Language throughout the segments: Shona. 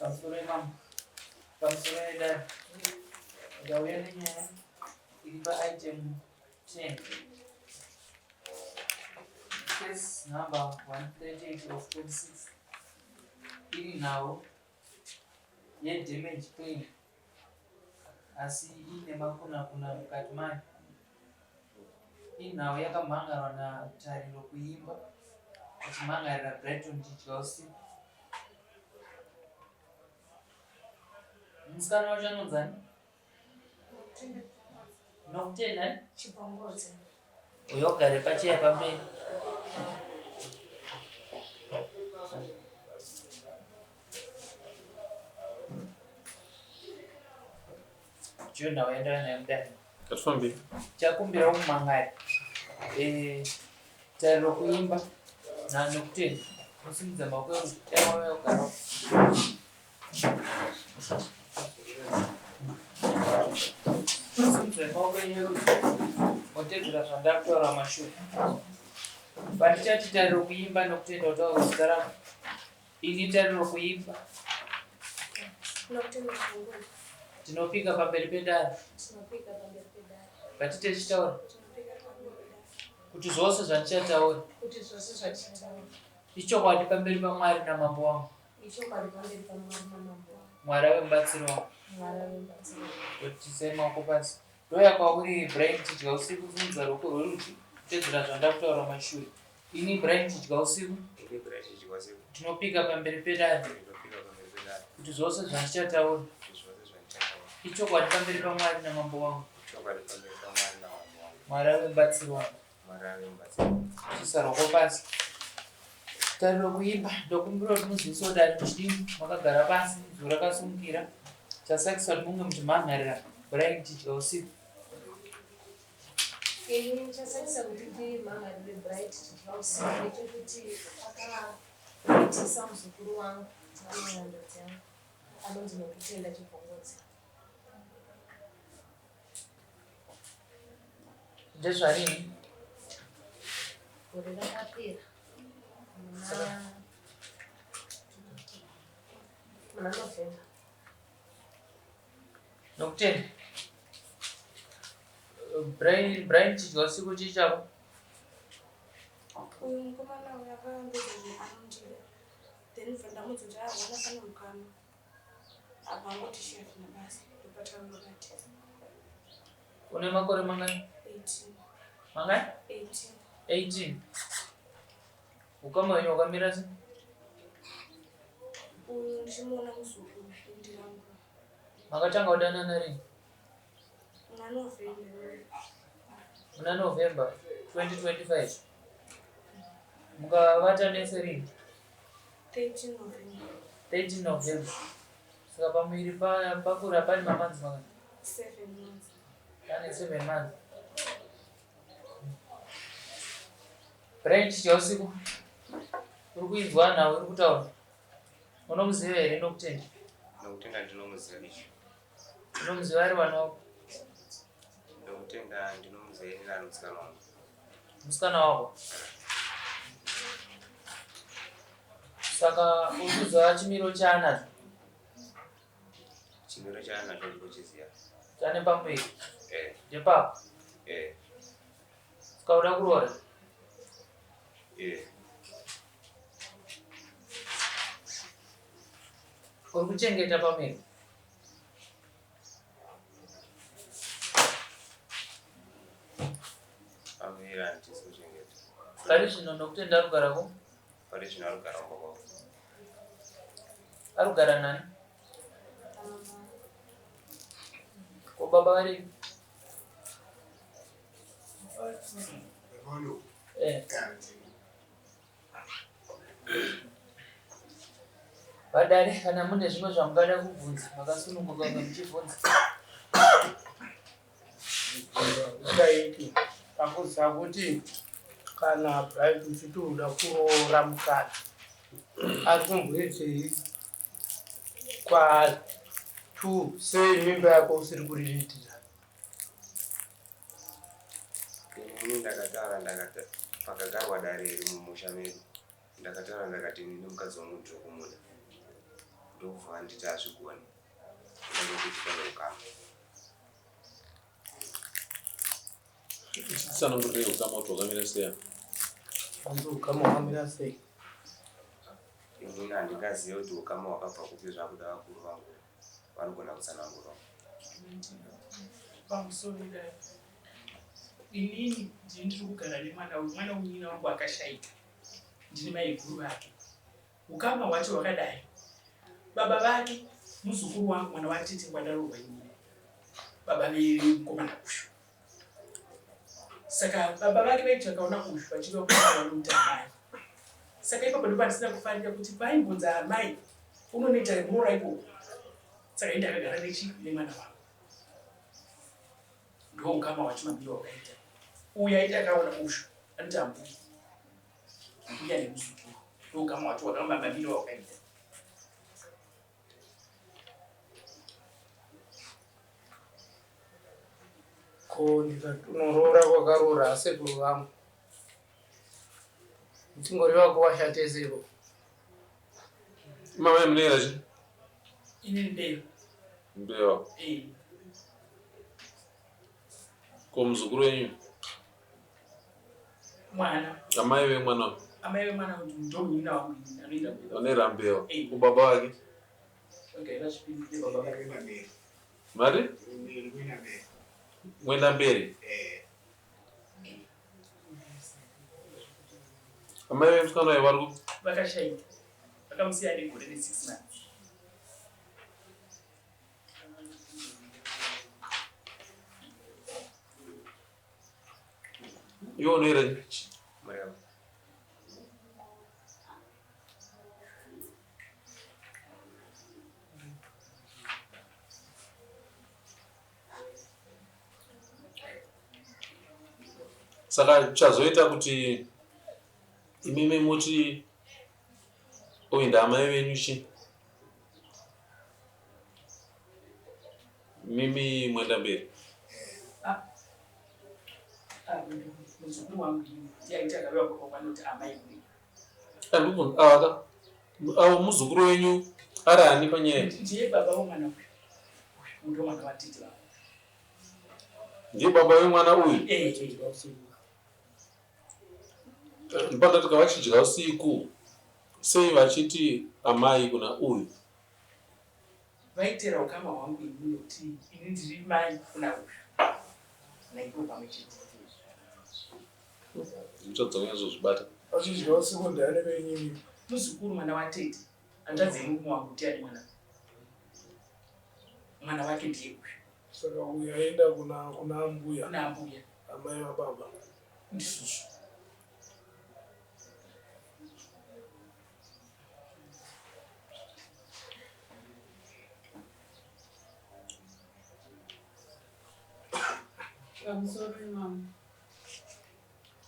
Pamusoro imambo. Pamusoro yedare. Ndauya nenyaya iri paitem 10. Case number 138 of 26 iri nhau yedamage claim asi iine makunakuna mukati mayo. Inhau yakamhan'arwa naTariro Kuimba achimhan'arira Brighton Chidyausiku. Musikana wacho anonzani? Nokutenda Chibongozi. Uyo ugare pacheya pamberi. Jona waenda naye mudare. Ngatifambe. Chakumbira kumangari. Eh, tariro kuimba na nokutenda. Usimudza maoko erudyi. Dai wauya ugara. Usimudza maoko erudyi. Motedzera zvandakutaura mashure. Pandichati tariro kuimba nokutenda utaura zita rako. Ini tariro kuimba. Tinopika pamberi pedare. Ngatite tichitaura. Kuti zvose zvandichataura. Kuti zvose zvandichataura. Ichokwadi pamberi paMwari namambo wangu. Ichokwadi pamberi paMwari namambo wangu. Mwari ave mubatsiri wangu. Mwari ave mubatsiri wangu. Kutisai maoko pasi. Ndoya kwauri Brian Chidya usiku simudza ruoko rwerudyi kutedzera zvandakutaura mashure. Ini Brian Chidya usiku. Ini Brian Chidya usiku. Tinopika pamberi pedare. Tinopika pamberi pedare. Kuti zvose zvandichataura. Kuti zvose zvandichataura. Ichokwadi pamberi paMwari namambo wangu. Ichokwadi pamberi paMwari namambo wangu. Mwari ave mubatsiri wangu. Mwari ave mubatsiri wangu. Chisa ruoko pasi. Tariro kuimba ndokumbira kuti muzivisewo dare muchidini makagara pasi zuva rakasumukira chasakisa kuti munge muchimhan'arira Brian Chidya usiku. Ini chasakisa kuti ndimhan'arire Bright Chidya usiku ndechekuti akaitisa muzukuru wangu anonyanzvadzi yangu anonzi Nokutenda Chibvongodzi. Ndezvarini? Gore rakapera muna muna November. Nokutenda. Brian Brian chidya usiku chii chako? Uyu mukomana uyu akaandudza kuti anondida then bva ndamudza kuti ahona pane mukana abva angoti shi hazvina basa ndopataurati. Une makore mangani? 18. Mangani? 18. 18. Ukama hwenyu hwakamira sei? Uyu ndichimuona muzukuru ndirangu. Makatanga kudanana rini? Muna November. Muna November 2025. Mukavata nese rini? 13 November. 13 November. Saka pamuviri pakura pane mamanzi mangani? 7 months. Pane 7 months. Brian Chidyausiku uri kuinzwa nhau iri kutaura. Unomuziva here Nokutenda? Nokutenda ndinomuziva izvo. Unomuziva ari wana wako? Nokutenda ndinomuziva ini ari musikana wangu. Musikana wako? Saka uri kuziva chimiro chaanacho? Chimiro chaanacho ndikuchiziva. Chane pamuviri? Eh. Ndepako? Eh. Saka uda kuroora? Eh. Uri kuchengeta pamuviri? Pamuviri handisi kuchengeta. Pari zvino Nokutenda ari kugara ku? Pari zvino ari kugara kumba kwavo. Ari kugara nani? Ko baba varipi? Eh. Vadare, kana mune zvimwe zvamungada kubvunza, makasununguka kunge muchibvunza. Usaiti pakuziva kuti kana Bright uchiti uda kuroora mukadzi ari kumboitei kwaari two sei mimba yako usiri kuriritira Ini ndakataura ndakati pakagarwa dare iri mumusha medu ndakataura ndakati ini mukadzi wangu ndiri kumuda. Ndokubva vanditi hazvigoni nekuti pane ukama. Tsanangurirei ukama kuti hwakamira sei apa. Hanzi ukama hwakamira sei? Inini handingazive kuti ukama hwakabva kupi zvakuda vakuru vangu vanogona kutsanangura. Pamusoro dai. Inini ndini ndiri kugara nemwana uyu, mwana wemunin'ina wangu akashaika. Ndini maiguru vake. Ukama hwacho hwakadai. Baba vake muzukuru wangu mwana watete kwandaroorwa inini. Baba vemukomana uyu. Saka baba vake vaiti vakaona uyu vachireva kuti vanomuti amai. Saka ipapo ndipo pandisina kufarira kuti paimbonzi amai unonoita muroora ikoko. Saka ini ndakagara nechi nemwana wangu. Ndiwo ukama hwacho mabiro wakaita. Uyu aiti akaona uyu anoti ambuya. Mbuya nemuzukuru. Ndiwo ukama hwacho wakamamamiro wakaita. Ko ndikatonoroora kwakaroora asekuru vangu. Muchingori vako washateseko. Mama munera chi? Ini mbewa. Mbewa. Eh. Ko muzukuru wenyu? Mwana. Amai vemwana. Amai vemwana ndo munin'ina wangu anoita mbewa. Anoera mbewa. Eh. Ko baba vake? Okay, vachipindire baba vake. Mari? Mwenda mberi. Amai vemusikana uyu vari kupi? Vakashaika. Vakamusiya negore ne 6 months. Iwe unoera chi? Mureva. Saka chazoita kuti imimi muti uyu ndaamai venyu chi? Mimi mwenda mberi. Ah, muzukuru wangu ini ndiye aiti akauya kumba kwangu anoti amai kudii. Ava avo muzukuru wenyu ari ani panyaya? Ndiye baba vomwana uyu. Uyu ndo mwana watete vangu. Ndiye baba vemwana uyu? Eh. Ndipandati vachidya usiku sei vachiti amai kuna uyu? Vaitera ukama hwangu ini nokuti ini ndiri mai kuna uyu naivo pamwe chete. Ndikutadza kunyatsozvibata. Vachidya usiku ndiani venyimi? Muzukuru mwana watete hanzvadzi yemurume wangu ndiani mwana mwana wake ndiye uyu. Saka uyu aenda kuna kuna ambuya. Kuna ambuya. Amai vababa. Ndizvozvo. Pamusoro imamo.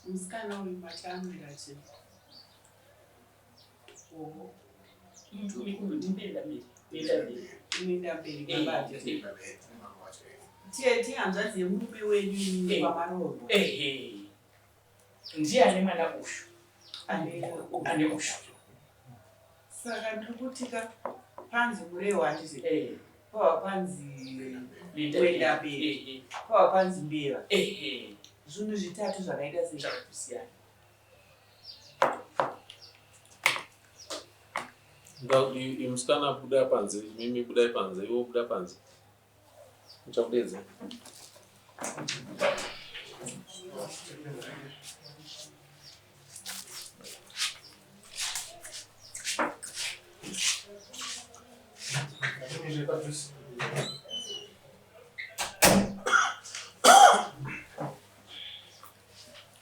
Musikana uyu mati anoera chii? Oho. Uyu ndinoenda mberi. Ndoenda mberi. Unoenda mberi baba handiti. Tete hanzvadzi yemurume wenyu imimi kwamaroorwa. Ehe. Ndiye ane mwana uyu. Ane uyu. Saka ndiri kuti ka panzi Murehwa handiti? Pabva panzi Mwendamberi. Pabva panzi Mbeva. Zvinhu zvitatu zvakaita sei? Zvakatosiyana. Musikana buda panze, mimi budai panze, iwe buda panze. Ndichakudedza.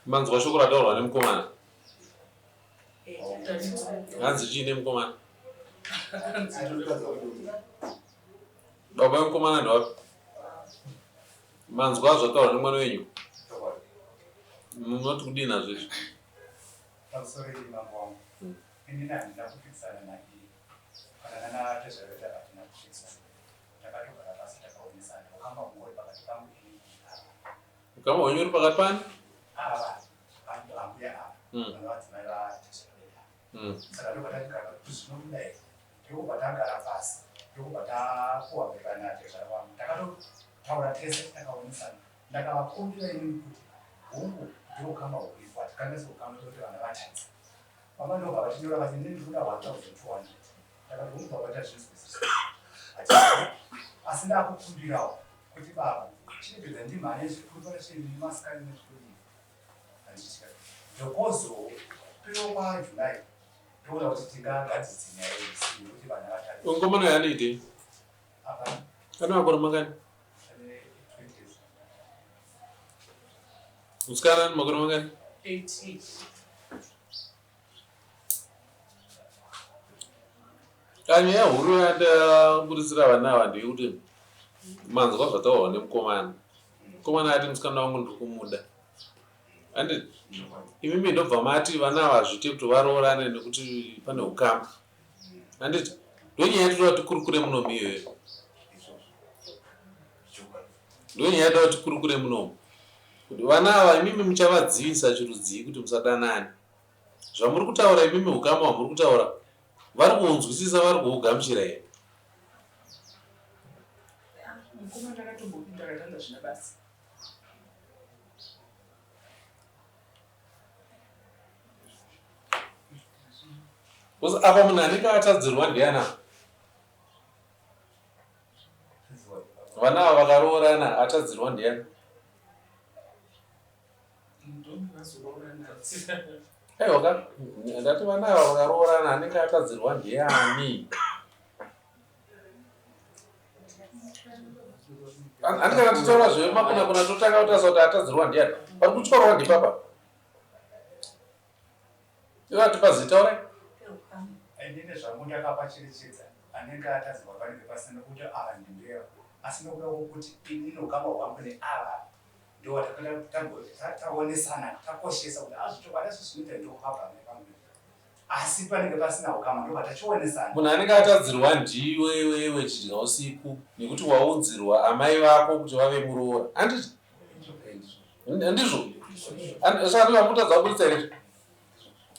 Manzwa shoko rataurwa nemukomana? Hanzi chii nemukomana? Baba vemukomana ndevapi? Manzwa zvataurwa nemwana wenyu? Munoti kudii nazvo izvi? Pamusoro iri mambo wangu. Inini handina kupikisana naiye. Kana nana tezvaroita hatina kupikisana. Takatogara pasi takaonesana. Ukama hungori pakati pangu inini ava. Ukama hwenyu uri pakati pani? Ava vanhu ambuya ava. Vana vadzimai vatezvaroita. Saka ndobva tatigara kuti zvinokudai. Ndokubva tagara pasi, ndokubva tapuwa pepa natezvara vangu. Takatotaura tese takaonesana. Ndakavakumbira inini kuti hongu ndoukama huripo, hatikanganisi ukama toti vana vatadza. Baba ndobva vachinyora vati inini ndikuda 1200. Ndakati hongu baba tazvinzwisisa. Hatisi. Asi ndakukumbirawo kuti baba chiregedza ndimhanye zvikuru chii nemasikani nezvikudii. Handitya. Ndokozopewo kwaJuly ndoona kuti tingagadzidze nyaya iyi sei nekuti vana vatadza. Uyu mukomana uyu anoitei? Hapana. Ane makore mangani? Ane 20 years. Musikana ane makore mangani? 18. Nyaya huru yandaburitsira vana ava ndeyekuti manzwa zvataurwa nemukomana. Mukomana ati musikana wangu ndiri kumuda. Andi imimi ndobva mati vana ava hazviite kuti varoorane nekuti pane ukama. Handiti ndonyaya yatoda kuti tikurukure munomu iyoyo. Ndonyaya yatoda kuti tikurukure munomu. Kuti vana ava imimi muchavadzivisa chirudzii kuti musadanane. Zvamuri kutaura imimi hukama hwamuri kutaura vari kuunzwisisa vari kuugamuchira here? Mukomana akatombopinda akatanga zvina basa. Because apa munhu anenge atadzirwa ndiana? Vana ava vakaroorana atadzirwa ndiani? Aiwa ka ndati vana ava vakaroorana anenge atadzirwa ndiani? Handi kana titaura zvemakuna kuna totanga kutarisa kuti atadzirwa ndiani? Pari kutyorwa ndipapa. Ivo atipa zita urai. Inini zvangu ndakapacherechedza anenge atadzirwa panenge pasina nekuti ava ndimbuya asi nokuda kwokuti inini ukama hwangu neava ndowataonesana takoshesa kuti azvichokwadi asi zvinoita ndokabva nevangu asi panenge pasina ukama ndobva tachionesana. Munhu anenge atadzirwa ndiwe iwewe chidya usiku nekuti waunzirwa amai vako kuti vave muroora handiti? Ndizvo? Saka ndozvamutadza kuburitsa here?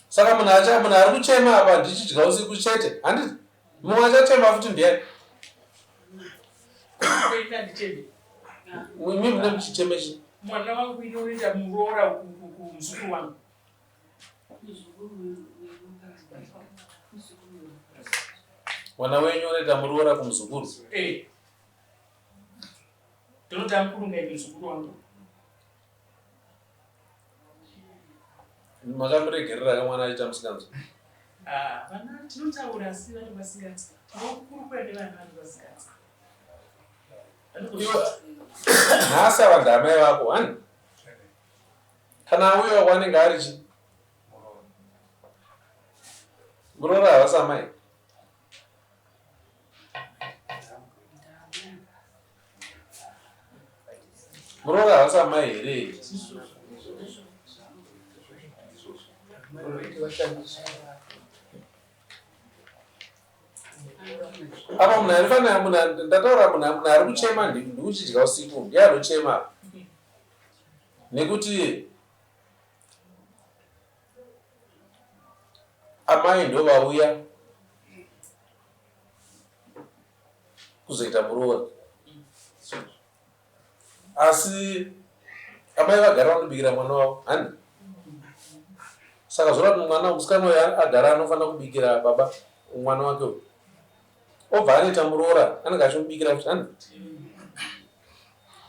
Saka munhu acha munhu ari kuchema apa ndichidya usiku chete handiti? Mumwe achachema futi ndiyani? Mimi mune muchicheme chii? Mwana wangu ini unoita muroora kumuzukuru wangu. Mwana wenyu unoita muroora kumuzukuru? Eh. Ndinoti amukurunga ini muzukuru wangu. Makamuregerera ka mwana achiita musikanzwa? Ah, vana tinotaura asi vanenge vasinganzwi. Tinokurukura nevana vanenge vasinganzwi. Nhasi ava ndaamai vako hani? Kana auya wako anenge ari chi? Muroora havasi amai. Muroora havasi amai here? Apa munhu ari fanira munhu ndataura munhu munhu ari kuchema ndikuchidya usiku ndiye anochema nekuti amai ndovauya kuzoita muroora asi amai vagara vanobikira mwana wavo hani saka zvoreva kuti mwana musikana uyo agara anofanira kubikira baba mwana wake uyu obva anoita muroora anenge achimubikira futi hani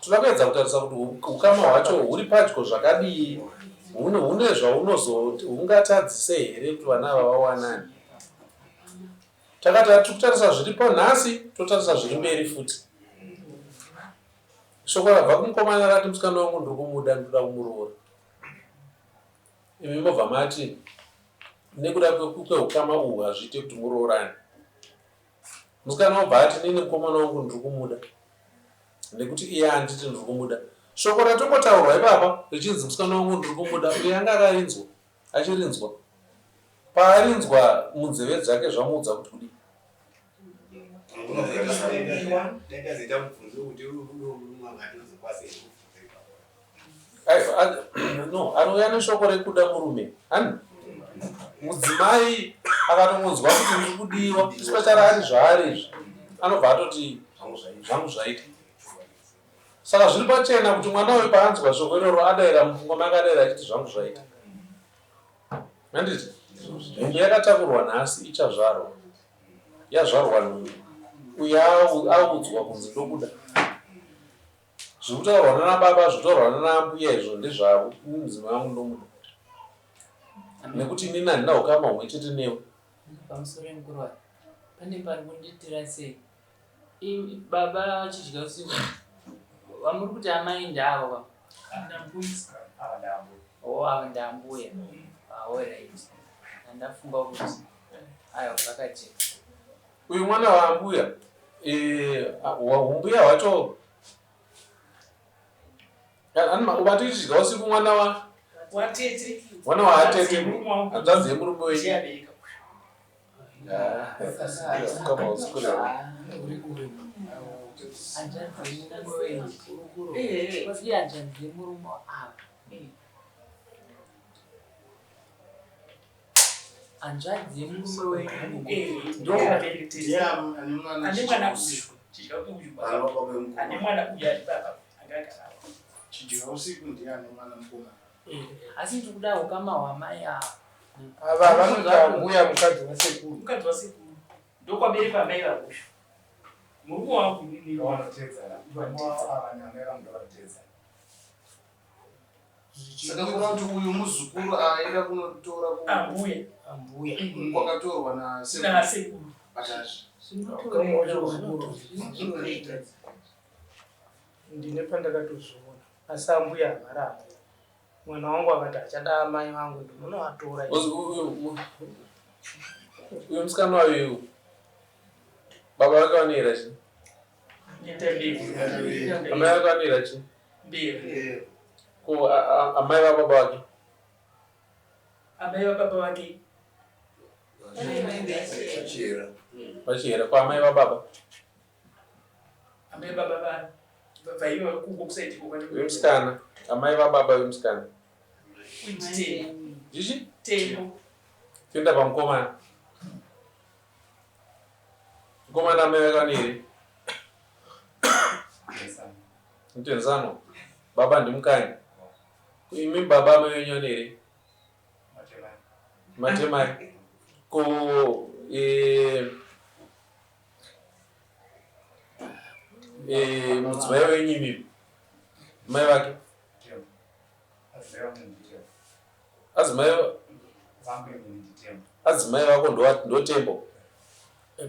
toda kuedza kutarisa kuti ukama hwacho huri padyo zvakadii hune zvaunozo hungatadzise here kuti vana ava vawanane Takati tiri kutarisa zviripo nhasi totarisa zviri mberi futi. Shoko rabva kumukomana rati musikana wangu ndiri kumuda ndoda kumuroora. Imi mobva mati nekuda kweukama uhu hazviite kuti muroorane. Musikana obva ati nini mukomana wangu ndiri kumuda nekuti iye anditi ndiri kumuda. Shoko ratongotaurwa ipapa richinzi musikana wangu ndiri kumuda uye anga akarinzwa achirinzwa. Paarinzwa munzeve dzake zvamuudza kuti kudii? No, anouya neshoko rekuda murume. Hani? Mudzimai akatongonzwa kuti ndiri kudiwa, especially ari zvaari izvi, anobva atoti zvangu zvaita. Saka zviri pachena kuti mwana uyu paanzwa shoko iroro adaira mupfungwa make adaira achiti zvangu zvaita. Handiti? Nhumbu yakatakurwa nhasi ichazvarwa. Yazvarwa nhumbu. Uyu audzwa kunzi ndokuda. Zviri kutaurwa nana baba, zviri kutaurwa nana ambuya izvo ndezvavo. Ini mudzimai wangu ndomuda. Nekuti inini handina ukama humwe chete newe. Pamusoro mukuru pane pari kundiitira sei? Baba chidya usiku vamuri kuti amai ndavo o ava ndambuya aorit andafunga kuti aiwa zvakajeka. Uyu mwana waambuya humbuya hwacho ubati chidya usiku mwana wa watete mwana waatete hanzvadzi yemurume wenyu. Hanzvadzi yemurume wenyu asi ndiri kuda ukama hwamai ava. Ava vanoti ambuya mukadzi wasekuru. Mukadzi wasekuru ndokwaberekwa amai vakusha. Murume wangu inini. Vanotedzana. Ava naamai vangu ndovanotedzana. Saka kureva kuti uyu muzukuru aenda kunotora ambuya. Ambuya. Kwakatorwa nasekuru. Nasekuru. Batazvi. Ndine pandakatozviona asi ambuya havarambi. Mwana wangu akati achada amai vangu ndinonovatora. Uyu musikana uyu baba vake vanoera chii? Amai vake vanoera chii? Ko amai vababa vake? Amai vababa vake. Vachihera. Ko amai vababa? Amai vababa vaiva kuko kusaidi ko kwani. Vemusikana, amai vababa vemusikana. Nditemo. Chichi? Temo. Toenda pamukomana. Mukomana amai vake vanoere? Mutenzano. Baba ndimukanya. Imi baba amai venyu vanoere? Matemai. Ko mudzimai wenyu imimi mai vake adzimai vako ndotembo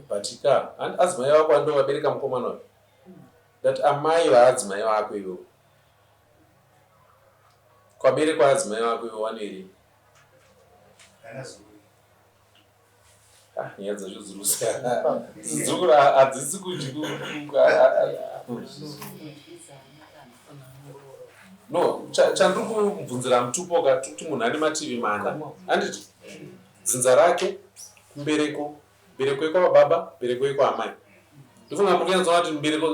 but ka adzimai vako ndo vabereka mukomana uyu that amai vaadzimai vako ivo kwaberekwa adzimai vako ivo vanoerei? Nyaya dzacho dziri kusiyana, dziri hadzisi kuti no chandiri kubvunzira mutupo ka kuti munhu ane mativi mana handiti dzinza rake kumbereko mbereko yekwababa mbereko yekwaamai ndofunga muri kunyatsoona kuti mbereko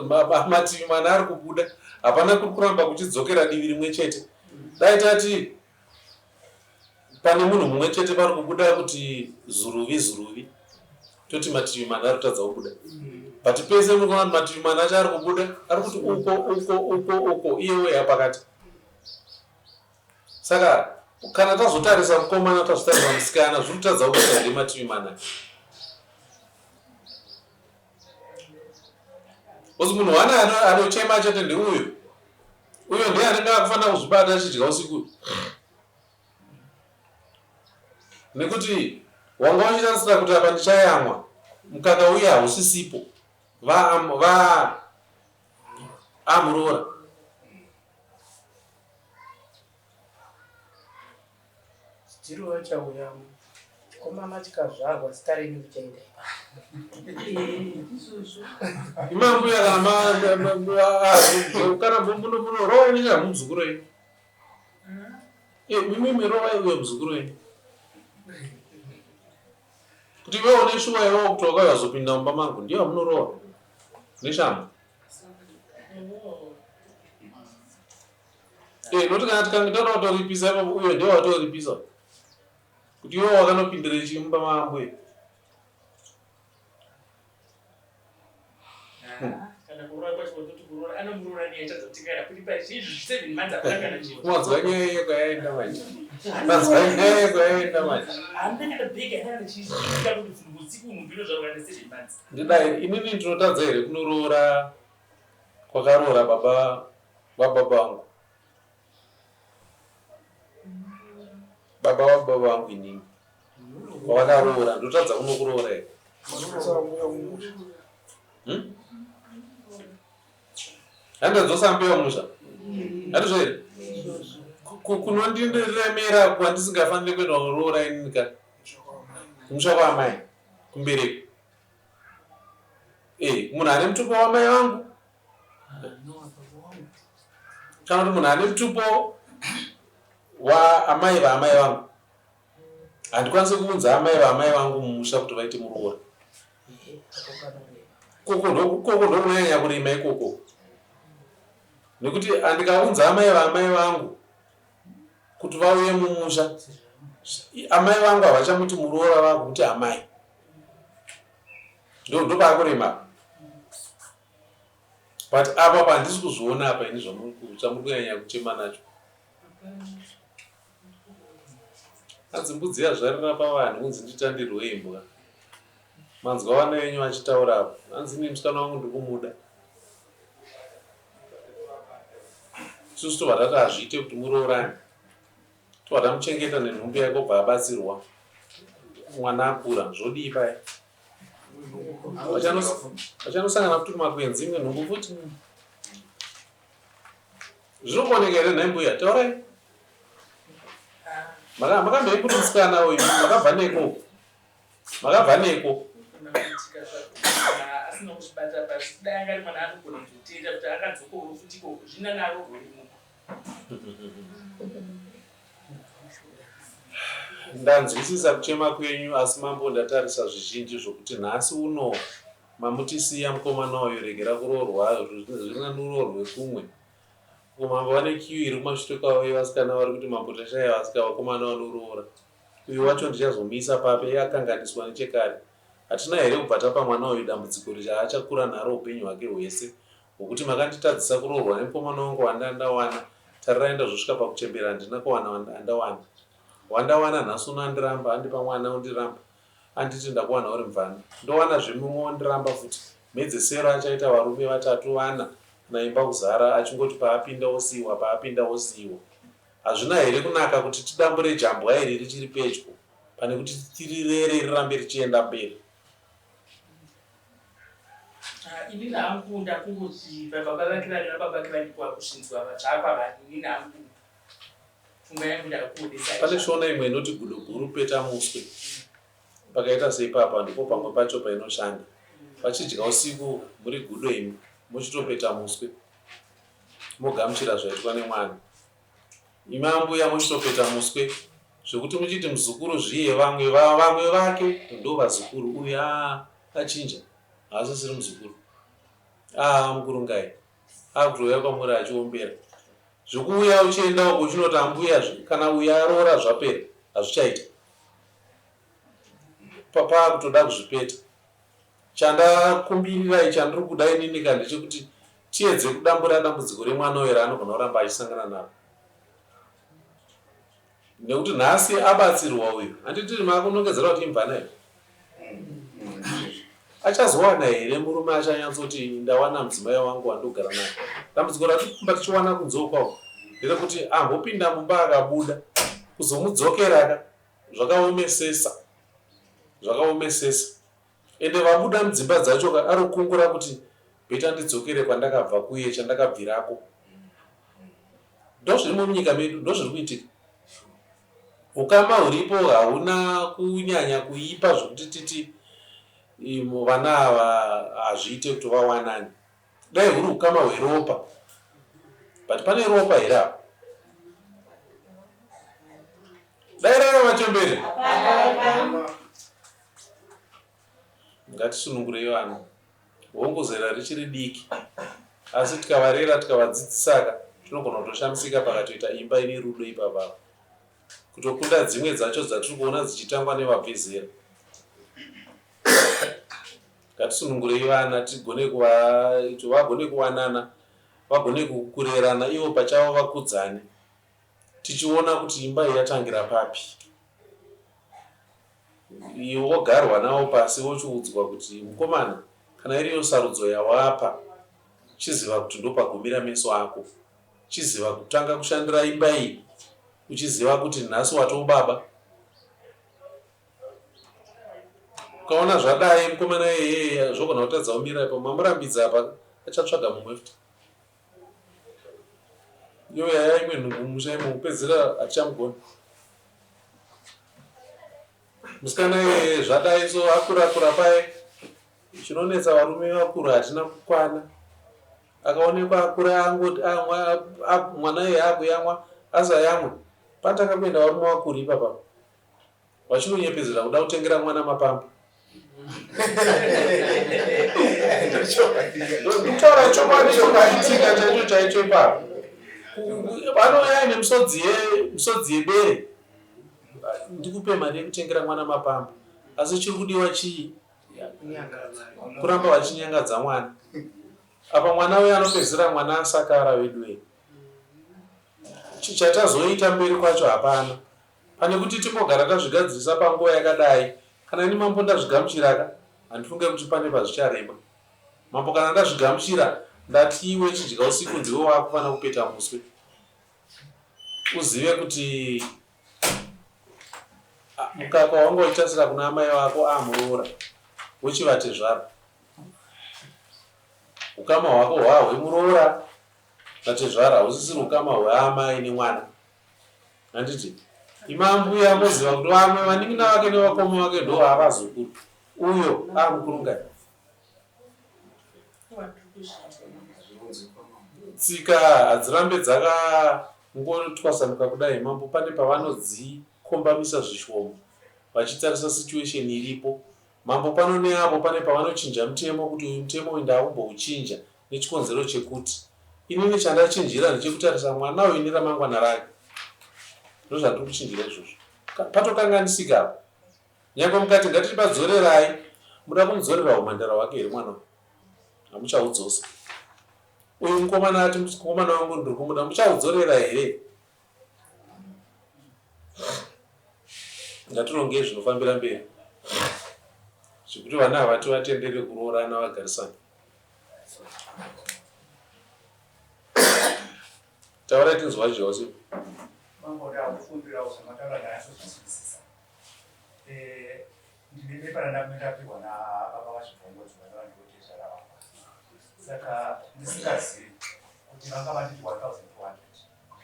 mativi mana ari kubuda hapana kuri kuramba kuchidzokera divi rimwe chete dai tati Pane munhu mumwe chete pari kubuda kuti zuruvi zuruvi toti mativi mana ari kutadza kubuda but pese muri kuona kuti mativi mana acho ari kubuda ari kuti uko uko uko uko iye weya pakati saka kana tazotarisa mukomana tazotarisa musikana zviri kutadza kubuda here mativi mana Because munhu one anochema chete ndeuyu. Uyo ndiye anenge akufanira kuzvibata achidya usiku. Nekuti wanga uchitarisira kuti apa ndichayamwa mukaka uye hausisipo. Va va amuroora. Chiro vachauya chikomana chikazvarwa zita renyu richaenda Imambuya kana kana munorowa inenge hamuzukuru wenyu. Imimi rowai uyo muzukuru wenyu. Kuti iwe une shuwa iwewo kuti wakauya kuzopinda mumba mangu ndiyo amunorowa neshamhu. Eh, noti kana tikange taona kutoripisa ipapo uyo ndiye watoripisa. Kuti iwe wakanopindira chii mumba maambuya? Wanzwa nyaya yeko yaenda manje. Wanzwa nyaya yeko yaenda manje. Ndidai inini ndinotadza here kunoroora kwakaroora baba vababa vangu. Baba vababa vangu inini. Kwavakaroora ndotadza kunokuroora here? Hmm? Handadzosa mbuya musha. Handizvo here? Kunondiremera kwandisingafaniri kuenda kuroora inini ka. Kumusha kwaamai kumbereko. Eh, munhu ane mutupo wamai vangu kana kuti munhu ane mutupo waamai vaamai vangu handikwanisi kuunza amai vaamai vangu mumusha kuti vaite muroora koko ndokunonyanya kurima ikoko nekuti andikaunza amai vaamai vangu kuti vauye mumusha amai vangu havachamuti muroora vakuti amai ndopaakurima but apa pandisi kuzviona apa ini zvamuri kunyanya kuchema nacho Hanzi mbudzi yazvarira pavanhu kunzi nditandirwe imbwa. Manzwa vana venyu vachitaura apo. Hanzi ini musikana wangu ndikumuda. Isusu tobva tati hazviite kuti muroorane. Tobva tamuchengeta nenhumbu yake obva abatsirwa. Mwana akura zvodii paya? Vachanosangana futi kumakwenzi imwe nhumbu futi. Zvinokoneka here nhai mbuya? Taurai. Makambei kuti musikana uyu makabva neko? Makabva neko? Asina kuzvibata pasi kudai anga ari mwana anogona kuzotenda kuti akadzokorwa futi ikoko zvinanaro rwemo. Ndanzwisisa kuchema kwenyu asi mambo ndatarisa zvizhinji zvokuti nhasi uno Mamutisiya mukomana uyu regera kuroorwa zvirinani uroorwe kumwe uko mambo vane queue iri kumashure kwavo yevasikana vari kuti mambo tashaya vasika vakomana vanoroora uyu wacho ndichazomuisa papi iye akanganiswa nechekare hatina here kubva tapa mwana uyu dambudziko richaachakura naro upenyu hwake hwese hwokuti makanditadzisa kuroorwa nemukomana wangu wandandawana tarirai ndazosvika pakuchembera handina kuwana wandawana wandawana nhasi uno andiramba andipa mwana ondiramba Anditi ndakuwana uri mvana ndowana zve mumwe ondiramba futi. Mhedzesero achaita varume vatatu vana kana imba kuzara achingoti paapinda osiiwa paapinda osiiwa. Hazvina here kunaka kuti tidambure jambwa iri richiri pedyo pane kuti tirirere rirambe richienda mberi. Ah, inini hangu ndakungoti baba vake vari vababa vake varipo vakusvinzwa zvakwavari inini hangu Pane shona imwe inoti gudo guru peta muswe. Pakaita seipapa ndipo pamwe pacho painoshanda. Vachidya usiku muri gudo imi mochitopeta muswe mogamuchira zvaitwa nemwana. Imi ambuya mochitopeta muswe zvekuti muchiti muzukuru zviye vamwe vamwe vake ndo vazukuru uyu aa achinja haasisiri muzukuru aa mukuru ngai akutouya kwamuri achiombera Zvekuuya uchienda uko uchinoti ambuya kana uyu aroora zvapera hazvichaita. Pakutoda kuzvipeta. Chandakumbirirai chandiri kuda inini ka ndechekuti tiedze kudambura dambudziko remwana uyu raanogona kuramba achisangana naro. Nekuti nhasi abatsirwa uyu handiti makunongedzera kuti imvana here? Achazowana here murume achanyatsoti ndawana mudzimai wangu wandogara naye? Dambudziko ratikumba tichiwana kunze ukwako nderekuti ambopinda mumba akabuda kuzomudzokeraka zvakaomesesa zvakaomesesa ende vabuda mudzimba dzacho ka arikungura kuti beta ndidzokere kwandakabva kuye chandakabvirako ndozvirimo munyika medu ndozviri kuitika Hukama huripo hauna kunyanya kuipa zvekuti titi vana ava hazviite kuti vawanane. Dai huri hukama hweropa but pane ropa here apa? Dai raiva vachembere. Ngatisunungurei vana. Hongu zera richiri diki asi tikavarera tikavadzidzisaka tinogona kutoshamisika pakatoita imba ine rudo ipapapa. Kutokunda dzimwe dzacho dzatiri kuona dzichitangwa nevabve zera. Ngatisunungurei vana tigone kuva vagone kuwanana vagone kurerana ivo pachavo vakudzane tichiona kuti imba iyi yatangira papi. Iwe wogarwa nawo pasi wochiudzwa kuti mukomana kana iriyo sarudzo yawapa chiziva kuti ndopagumira meso ako. Chiziva kutanga kushandira imba iyi uchiziva kuti nhasi watobaba. Ukaona zvadai mukomana iyeye zvogona kutadza kumira ipapo mamurambidza apa achatsvaga mumwe futi. Iyo yaya imwe nhumbu mumusha imo kupedzera hatichamugoni. Musikana iyeye zvadai so akura kura paye chinonetsa varume vakuru hatina kukwana. Akaonekwa akura angoti amwa mwana iyeye akuyamwa asayamwe patanga kuenda varume vakuru ipapa. Vachinonyepedzera kuda kutengera mwana mapamba. Ndikutaura chokwadi chakaitika chaicho chaicho ipapo. Vanouya nemisodzi yemisodzi yebere. Ndikupe mari yekutengera mwana mapamba. Asi chiri kudiwa chii? Kuramba vachinyangadza mwana. Apa mwana uya anopedzisira mwana asakara veduwee. Chatazoita mberi kwacho hapana. Pane kuti timbogara tazvigadzirisa panguva yakadai, kana ini mambo ndazvigamuchiraka, handifunge kuti pane pazvicharema. Mambo kana ndazvigamuchira, ndati iwe chidya usiku ndiwe wakufanira kupeta muswe. Uzive kuti mukaka wanga uchitasira kuna amai vako amuroora, wochivatezvara. Ukama hwako hwahwemuroora natezvara husisiri ukama hweamai nemwana. Handiti imi ambuya moziva kuti vamwe vanin'ina vake nevakoma vake ndo vaavazukuru. Uyo aamukurungai. Tsika hadzirambe dzakangotwasanuka kudai mambo pane pavanodzikombamisa zvishoma vachitarisa situation iripo. Mambo pano neapo pane pavanochinja mutemo kuti uyu mutemo uyu ndaakumbouchinja nechikonzero chekuti inini chandachinjira ndechekutarisa mwana uyu neramangwana rake. Ndozvandiri kuchinjira izvozvo. Patokanganisika apa. Nyangwe mukati ngatiti padzorerai, muda kumudzorera humhandara hwake here mwana uyu? Hamuchaudzosa. Uyu mukomana ati mukomana wangu ndiri kumuda, muchaudzorera here? Ngatirongei zvinofambira mberi zvekuti vana ava tivatendere kuroorana vagarisane. Taurai tinzwa Jose. Mambo ndakukumbirawo zvamataura ndanyatsozinzwisisa. Eh, ndine bepa randapihwa nababa vaChibvongodzi vanova ndivo tezvara vangu. Saka ndisingazivi kuti vanga vanditi 1200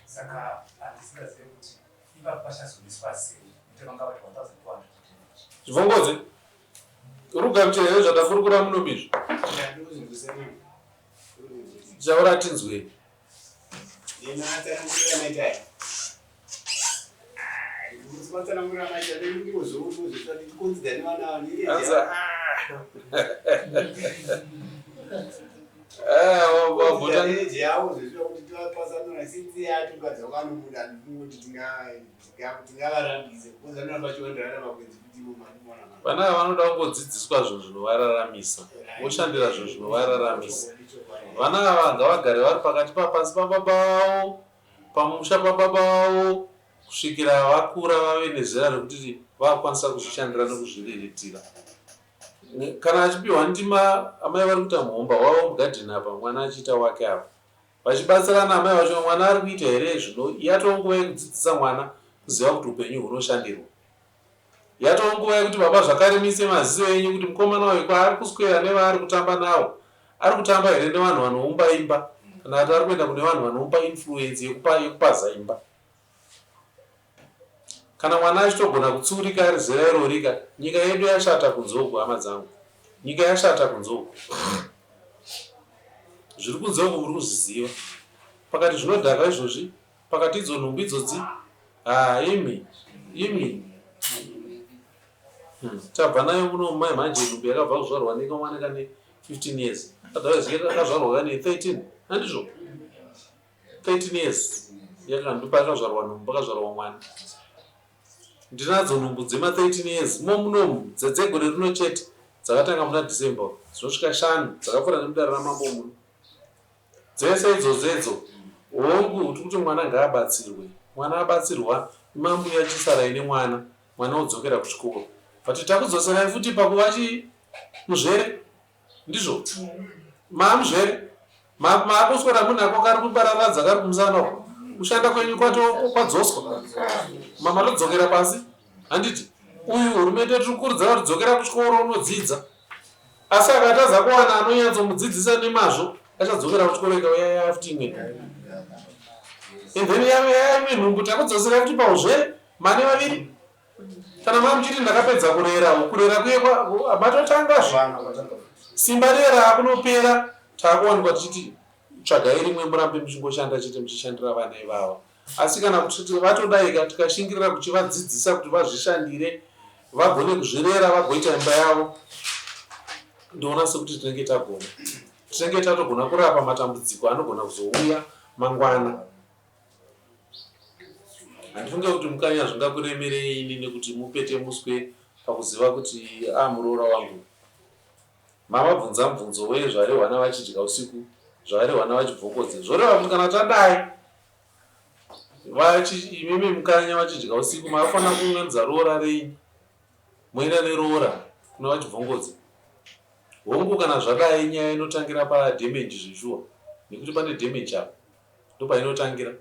saka handisingazive kuti ipapo pachazomiswa sei nekuti vanga vati 1200 Chibvongodzi, uri kugamuchira here zvatakurukura muno izvi? Taura tinzwe. Vana ava vanoda kungodzidziswa zvinhu zvinovararamisa, voshandira zvinhu zvinovararamisa. Vana ava ngavagare vari pakati papasi pababa vavo, pamusha pababa vavo kusvikira vakura vave nezera rekuti vakukwanisa kuzvishandira nekuzviriritira. Kana achipiwa ndima, amai vari kuita muhomba wavo mugadheni apa, mwana achiita wake apa. Vachibatsirana amai vacho mwana ari kuita here zvino yatoo nguva yekudzidzisa mwana kuziva kuti upenyu hunoshandirwa. Yatoo nguva yekuti baba zvakare muise maziso enyu kuti mukomana uyu kwaari kuswera nevaari kutamba nawo ari kutamba here nevanhu vanoumba imba kana kuti ari kuenda kune vanhu vanomupa influence yekupa yekupaza imba. Kana mwana achitogona kutsiurika ari zera irorika nyika yedu yashata kunze uku hama dzangu. Nyika yashata kunze uku. Zviri kunze uku muri kuzviziva. Pakati zvinodhaka izvozvi, pakati idzo nhumbu idzodzi. Haa imi, imi. Tabva nayo muno mai manje nhumbu yakabva kuzvarwa nekamwana kane 15 years. Otherwise yakazvarwa kane 13. Handizvo? 13 years. Yakandupa yakazvarwa nhumbu, pakazvarwa mwana. Ndinadzo nhumbu dzema 13 years mo munomu dzedzegore rino chete dzakatanga muna December dzinosvika shanu dzakapfuura nemudare ramambo muno. Dzese idzodzo idzo hongu tiri kuti mwana ngaabatsirwe. Mwana abatsirwa imambuya chisarai nemwana mwana odzokera kuchikoro but takudzoserai futi pakuva chii muzvere ndizvo maamuzvere maakuswera munhu ako kari kubararadza kari kumusana uko kushanda kwenyu kwadzoswa mamatodzokera pasi handiti uyu hurumende tiri kukurudzira kuti dzokera kuchikoro unodzidza asi akatadza kuwana anonyatsomudzidzisa nemazvo achadzokera kuchikoro ikauya yafuti imwe and then yauya imwe nhumbu takudzosera futi pauzvere mane vaviri kana mamuchiti ndakapedza kurera kurera kuye matotangazve simba riye raakunopera taakuwanikwa tichiti tsvagai rimwe murambe muchingoshanda chete muchishandira vana ivava asi kana kuti vatodaika tikashingirira kuchivadzidzisa kuti vazvishandire vagone kuzvirera vagoita imba yavo ndoona sekuti tinenge tagona tinenge tatogona kurapa matambudziko anogona kuzouya mangwana Handifunge kuti mukanya zvingakuremerei ini nekuti mupete muswe pakuziva kuti amuroora wangu. Mavabvunza mubvunzo wei zvarehwa navachidya usiku zvarehwa navachibvokodze zvoreva kuti kana tadai vachi imimi mukanya vachidya usiku mafanira kuunganidza roora renyu moenda neroora kuna vachibvongodze. Hongu kana zvadai nyaya inotangira padamage zveshuwa nekuti pane damage apa. Ndopainotangira.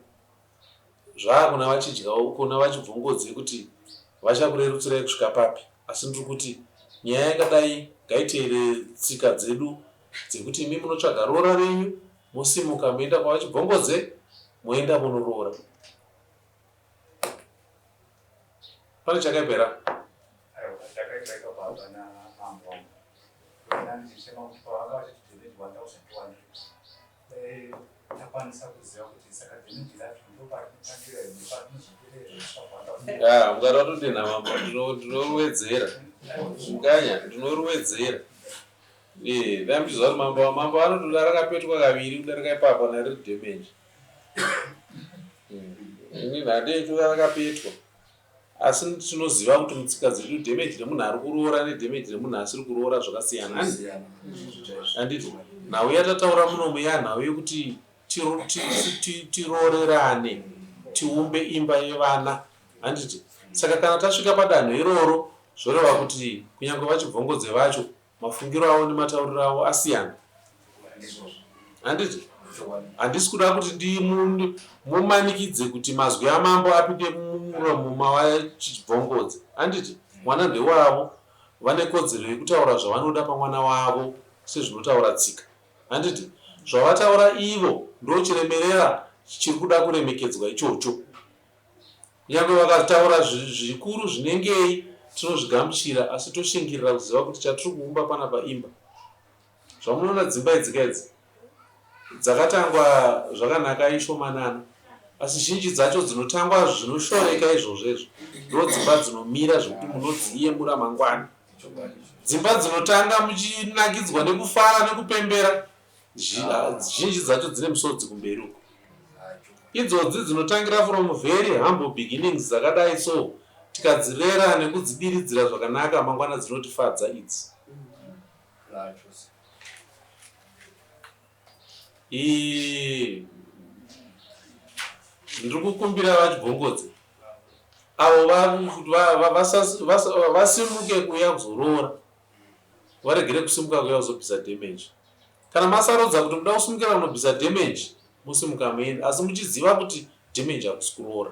Zvaakuna vachidya kuna vachibvongodze kuti vachakurerutsirai kusvika papi. Asi ndiri kuti nyaya yakadai ngaiteere tsika dzedu dzekuti imi munotsvaga roora renyu mosimuka moenda kwavachibvongodze moenda monoroora. Pane chakaipa here apa? Aiwa chakaipa ipapo hapana mambo wangu. Ndoona ndichichema kuti pavanga vachiti damage 1200 Dai takwanisa kuziva kuti saka damage racho ndoparinotangira here neparinozoperera here kusvika Ya, mukati watodenha mambo ndinoriwedzera. Mukanya ndinoriwedzera. Eh, dai muchiziva kuti mambo mambo anotoda rakapetwa kaviri kudarika ipapo kana riri damage. Ini handei toda rakapetwa. Asi tinoziva kuti mutsika dzedu damage remunhu ari kuroora nedamage remunhu asiri kuroora zvakasiyana. Handiti nhau yatataura munomu yanhau yekuti tiroorerane tiumbe imba yevana handiti saka kana tasvika padanho iroro zvoreva kuti kunyange vachibvongodze vacho Mafungiro avo nematauriro avo asiyana. Handiti? Handisi kuda kuti ndimumanikidze kuti mazwi amambo apinde mumuromo mavachibvongodze. Handiti? Mwana ndewavo. Vane kodzero yekutaura zvavanoda pamwana wavo sezvinotaura tsika. Handiti? Zvavataura ivo ndochiremerera chiri kuda kuremekedzwa ichocho. Nyangwe vakataura zvikuru zvinengei tinozvigamuchira asi toshingirira kuziva kuti chatiri kuumba panapa imba. Zvamunoona dzimba idzi ka idzi dzakatangwa zvakanaka ishomanana asi zhinji dzacho dzinotangwa zvinoshoreka izvozvo izvo ndo dzimba dzinomira zvekuti munodziyemura mangwana. Dzimba dzinotanga muchinakidzwa nekufara nekupembera zhinji dzacho dzine misodzi kumberi uko idzodzi dzinotangira from very humble beginnings dzakadai so tikadzirera nekudzibiridzira zvakanaka mangwana dzinotifadza idzi ndiri kukumbira vachibvongodze avo vasimuke kuuya kuzoroora varegere kusimuka kuuya kuzobvisa damage Kana masarudza kuti muda kusimukira kunobvisa damage mosimuka moenda asi muchiziva kuti damage hakusi kuroora.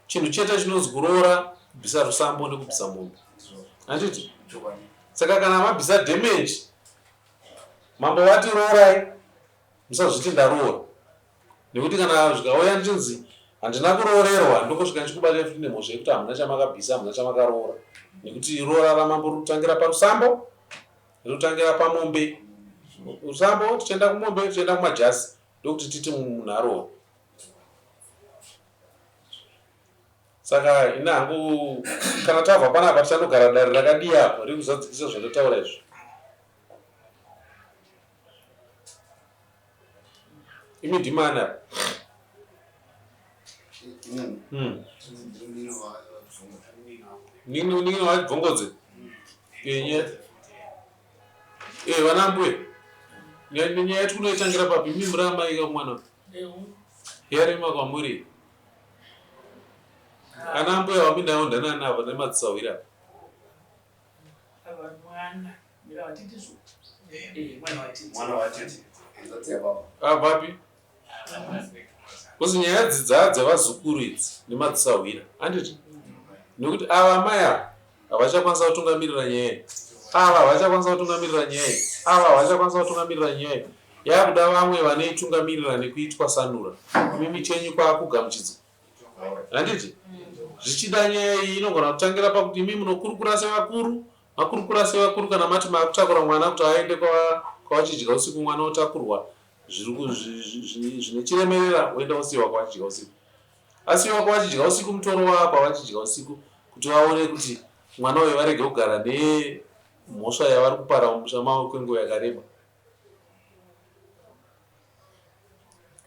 Chinhu chete chinonzi kuroora kubvisa rusambo nekubvisa mombe. Handiti? Saka kana mabvisa damage mambo vati roorai musazviti ndaroora nekuti kana zvikauya ndichinzi handina kuroorerwa ndokosvika ndichikubata futi nemhosva yekuti hamuna chamakabvisa hamuna chamakaroora nekuti roora ramambo rikutangira parusambo Rinotangira pamombe rusambo tichienda kumombe tichienda kumajasi ndokuti titi munhu arohwa saka ini hangu kana tabva panapa tichandogara dare rakadii apo rekuzadzikisa zvandataura izvo imi ndimani apa. Munin'ina wachibvongodze enye e vana mbuya nyaya yetu kunoitangira papi imi muri amai ka mwana yarema kwamuri ana mbuya waminawo ndanani ava nemadzisahwira ava mwana watete so mwana watete mwana watete avapi Because nyaya idzi dzaa dzevazukuru idzi nemadzisahwira handiti? Nekuti ava amai ava havachakwanisa kutungamirira nyaya iyi, ava havachakwanisa kutungamirira nyaya iyi, ava havachakwanisa kutungamirira nyaya iyi. Yakuda vamwe vanoitungamirira nekuitwasanura. Imimi chenyu kwakugamuchidzwa handiti? Zvichida nyaya iyi inogona kutangira pakuti imi munokurukura sevakuru, makurukura sevakuru kana mati makutakura mwana kuti aende kwavachidya usiku mwana otakurwa zvine chiremerera woenda wosiiwa kwavachidya usiku asiiwa kwavachidya usiku mutoro wava kwavachidya usiku kuti vaone kuti mwana uyu varege kugara nemhosva yavari kupara mumusha mavo kwenguva yakareba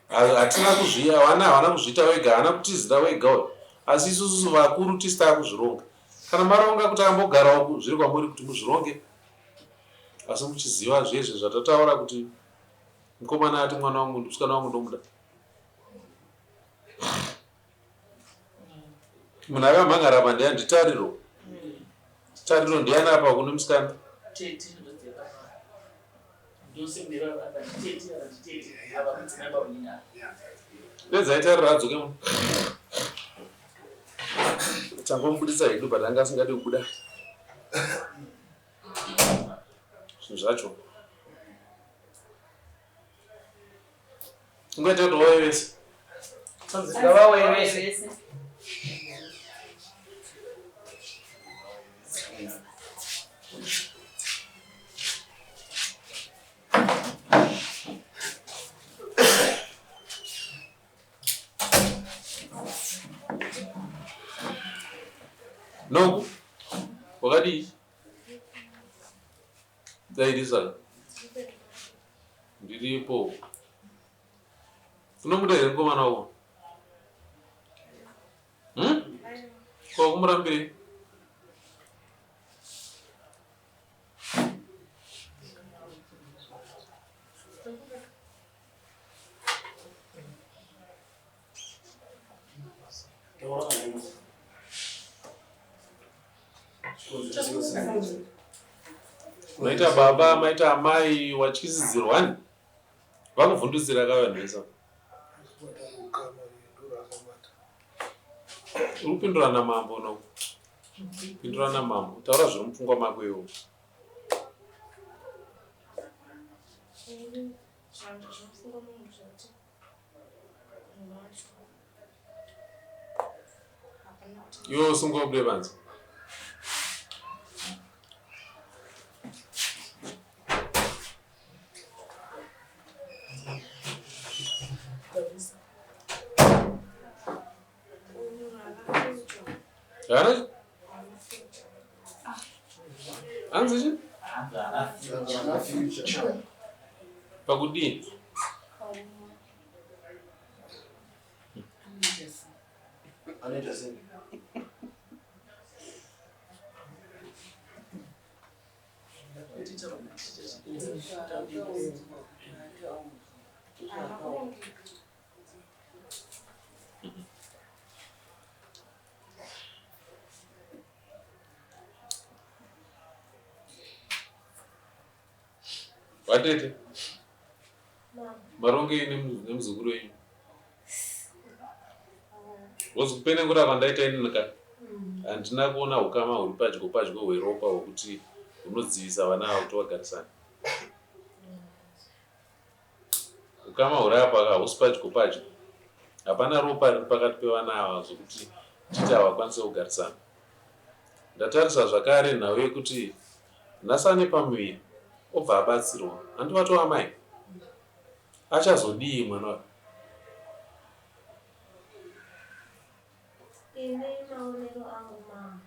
hatina kuzviya vana havana kuzviita wega haana kutizira wega uyu asi isususu vakuru tisi taakuzvironga kana maronga kuti ambogara uku zviri kwamuri kuti muzvironge asi muchiziva zvezve zvatataura kuti Mukomana ati mwana wangu musikana wangu ndomuda. Munhu akamhangara apa ndiani ndiTariro. Tariro ndiani apa kune musikana? Tete ndosendera apa nditete apa nditete apa mudzimai bamunina. Pedzai Tariro adzoke muno. Tangomubudisa hedu but anga asingadi kubuda. Zvinhu zvacho. Ungaita kuti vauye vese. Ngavauye vese. Noku, wakadii? Dairisa. Ndiripo. Unomuda here mukomana wako? Hmm? Ko kumurambirei? Maita baba, maita amai, watyisidzirwani? Vakuvhundutsira ka vanhu vese. Uri kupindura namambo no? Pindura namambo. Taura zviri mupfungwa mako iwe. Iwe usungwa ubude panze. Haana? Hanzi chi? Pakudii? Anoita sei? Vatete, marongei nemuzukuru wenyu? Because kupenengura kwandaita ini ka handina kuona hukama huri padyo padyo hweropa hwekuti hunodzivisa vana ava kuti vagarisane. Ukama huri apa hausi padyo padyo. Hapana ropa riri pakati pevana ava zvekuti titi havakwanise kugarisana. Ndatarisa zvakare nhau yekuti nhasi ane pamuviri obva abatsirwa. Handi vatova amai? Achazodii mwana uyu? Ini maonero angu mambo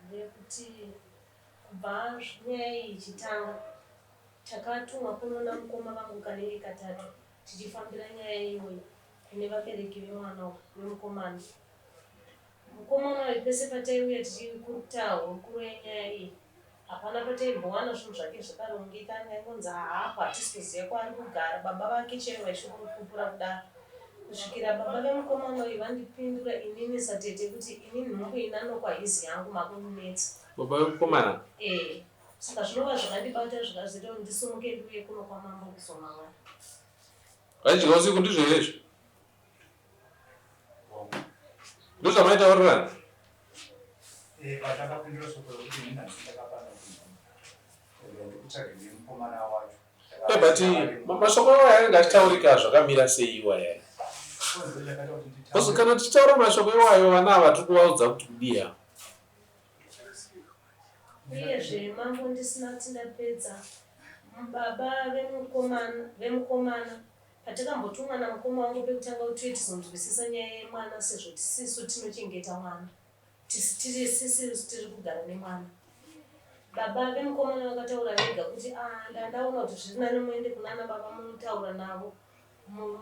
ndeyekuti kubva nyaya iyi ichitanga Takatumwa kuno namukoma vangu kanenge katatu tichifambira nyaya iyoyi kune vabereki vemwana wemukomana. Mukomana uyu pese pataiuya tichikuruta hurukuro yenyaya iyi, hapana pataimbowana zvinhu zvake zvakarongeka. Anga aingonzi haapo, hatisi kuziva kwaari kugara. Baba vake chaivo vaishopupura kudaro kusvikira baba vemukomana uyu vandipindura inini satete kuti ini nhumbu inanokwa haizi yangu, makundinetsa. Baba vemukomana? Eh, saka zvinova zvakandibata zvikazoita kuti ndisimuke ndiuye kuno kwamambo kuzomangana. Vaidya usiku ndizvo here izvo? Ndozvamaitaurirana? Eh, patakapindura shoko rekuti ini nhasi ndakapanda kunhu ndikutsvage nemukomana wacho. Eh, but mashoko iwaya anenge achitaurika zvakamira sei iwaya? Because kana tichitaura mashoko iwayo vana ava tiri kuvaudza kuti kudii ava. Uyezve mambo ndisina kuti ndapedza baba vemukomana vemukomana Patakambotumwa namukoma wangu pekutanga kuti tiuye tizonzwisisa nyaya yemwana sezvo tisisu tinochengeta mwana tiri sisisu tiri kugara nemwana. Baba vemukomana vakataura vega kuti ah ndandaona kuti zviri nani muende kunana baba munotaura navo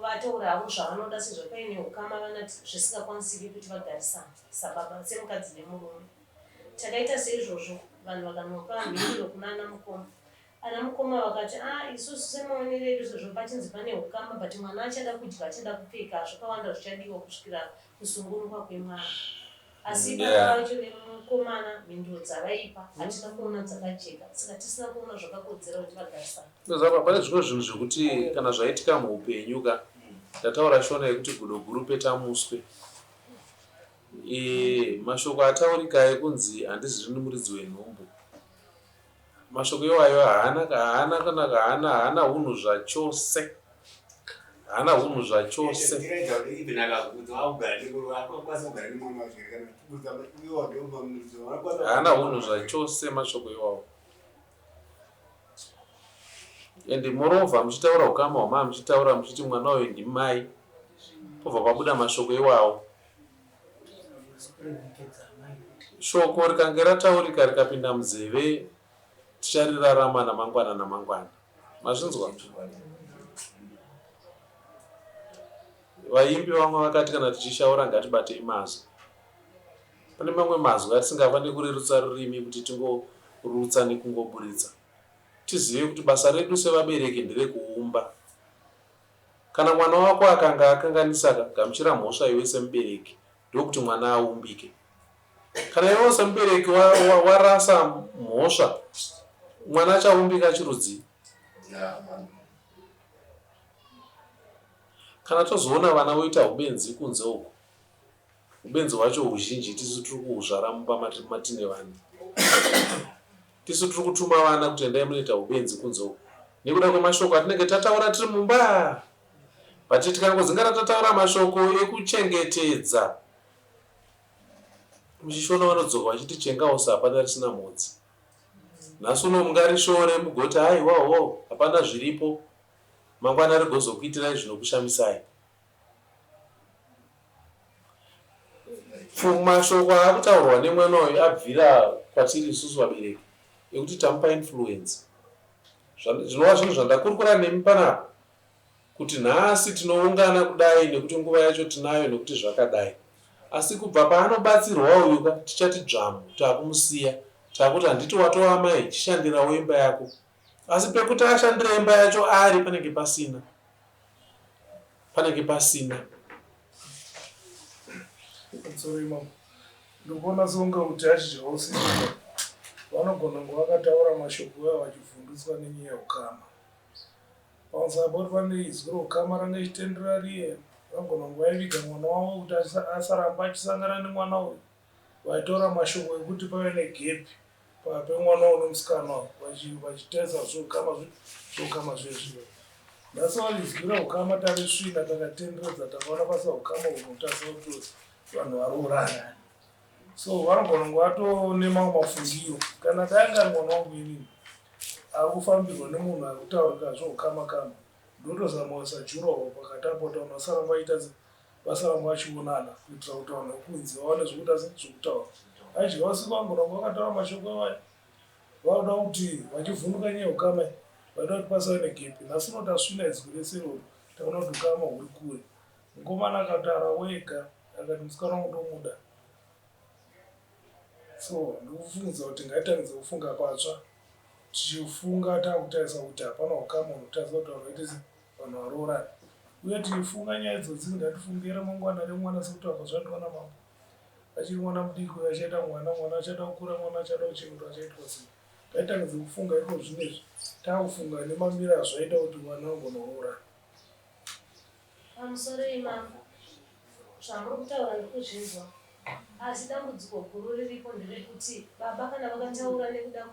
vataura havo zvavanoda sezvo paine ukama vana zvisingakwanisiki kuti vagarisane sababa semukadzi nemurume. Takaita seizvozvo vanhu vakanopa mhinduro kunana mukoma. Ana mukoma vakati ah isusu semaonero edu sezvo pachinzi pane hukama but mwana achada kudya achada kupfeka zvakawanda zvichadiwa kusvikira kusungunukwa kwemwana. Asi baba vacho vemukomana mhinduro dzavaipa hatina kuona dzakajeka saka tisina kuona zvakakodzera kuti vagarisane. Unoziva pane zvimwe zvinhu zvekuti kana zvaitika muupenyu ka ndataura shona yekuti gudo guru peta muswe. E, mashoko ataurika ekunzi handizirini muridzi wenhumbu Mashoko iwayo haana haana kana haana haana hunhu zvachose. Haana hunhu zvachose. Haana hunhu zvachose mashoko iwawo. And moreover muchitaura ukama hwamaa muchitaura muchiti mwana uyu ndimai pobva pabuda mashoko iwawo. Shoko rikange rataurika rikapinda munzeve ticharirarama namangwana namangwana. Mazvinzwa? Vaimbi vamwe vakati kana tichishaura ngatibatei mazwi. Pane mamwe mazwi atisingafaniri kurerutsa rurimi kuti tingorutsa nekungoburitsa. Tizive kuti basa redu sevabereki nderekuumba. Kana mwana wako akanga akanganisa ka, gamuchira mhosva iwe semubereki ndokuti mwana aumbike. Kana iwewo semubereki warasa wa, wa mhosva, mwana achaumbika chirudzii? Kana tozoona vana voita ubenzi kunze uko, Hubenzi hwacho huzhinji tisu tiri kuhuzvara mumba matine vana. Tisu tiri kutuma vana kuti endai munoita hubenzi kunze uko nekuda kwemashoko atinenge tataura tiri mumba. But tikangodzingana tataura mashoko ekuchengetedza, muchishona vanodzoka vachiti chengausa hapana risina mhodzi. Nhasi uno mungarishore mugoti haiwa ho hapana zviripo, mangwana rigozokuitirai zvinokushamisai. Mashoko aakutaurwa nemwana uyu abvira kwatiri isusu vabereki ekuti tamupa influence zvinova zvinhu zvandakurukura nemi panapa kuti nhasi tinoungana kudai nekuti nguva yacho tinayo nekuti zvakadai asi kubva paanobatsirwa uyu ka tichati dzvamu takumusiya takuti handiti watova amai chishandirawo imba yako asi pekuti ashandire imba yacho ari panenge pasina panenge pasina. Sorry mama. Ndikuona sekunge kuti achidya usiku vanogona kunge vakataura mashoko iwayo vachivhundutswa nenyaya yeukama. Pamusana pekuti pane izwi reukama ranga richitenderera riye, vanogona kunge vaiviga mwana wavo kuti asaramba achisangana nemwana uyu. Vaitaura mashoko ekuti pave negap pemwana uyu nemusikana uyu vachitesa zveukama zveukama zvezvi. Nhasi varizwi reukama tarisvina takatenderedza takaona pasina ukama hunotasa kuti vanhu varoorana. So vanogona kunge vatone mamwe mafungiro. Kana dai anga ari mwana wangu inini ari kufambirwa nemunhu ari kutaurika zveukama kama ndotozama kuisa juraho pakati apo kuti vanhu vasaramba vachiita vasaramba vachionana kuitira kuti vanhu vekunze vawane zvekuita zvekutaura. Aidya usiku vangona kunge vakataura mashoko iwayo vanoda kuti vachivhunduka nyaya yeukama iyi vaida kuti pasave negepi. Nhasi uno tasvina izwi rese iroro taona kuti ukama huri kure. Mukomana akataura wega akati musikana wangu ndomuda. So ndikufungidza kuti ngaitangidze kufunga patsva tichifunga takutarisa kuti hapana ukama hunotadza kuti vanhu vaite se vanhu varoorane. Uye tichifunga nyaya idzodzi ngatifunge ramangwana remwana sekutaurwa zvaitwa namambo. Achiri mwana mudiki uyo achaita mwana, mwana achada kukura, mwana achada kuchengetwa achaitwa sei. Ngaitangidze kufunga iko zvinezvi takufunga nemamiro azvaita kuti mwana angonoroorana. Pamusoroi mambo, zvamuri kutaura ndikuzvinzwa asi dambudziko guru riripo nderekuti baba kana vakataura nekuda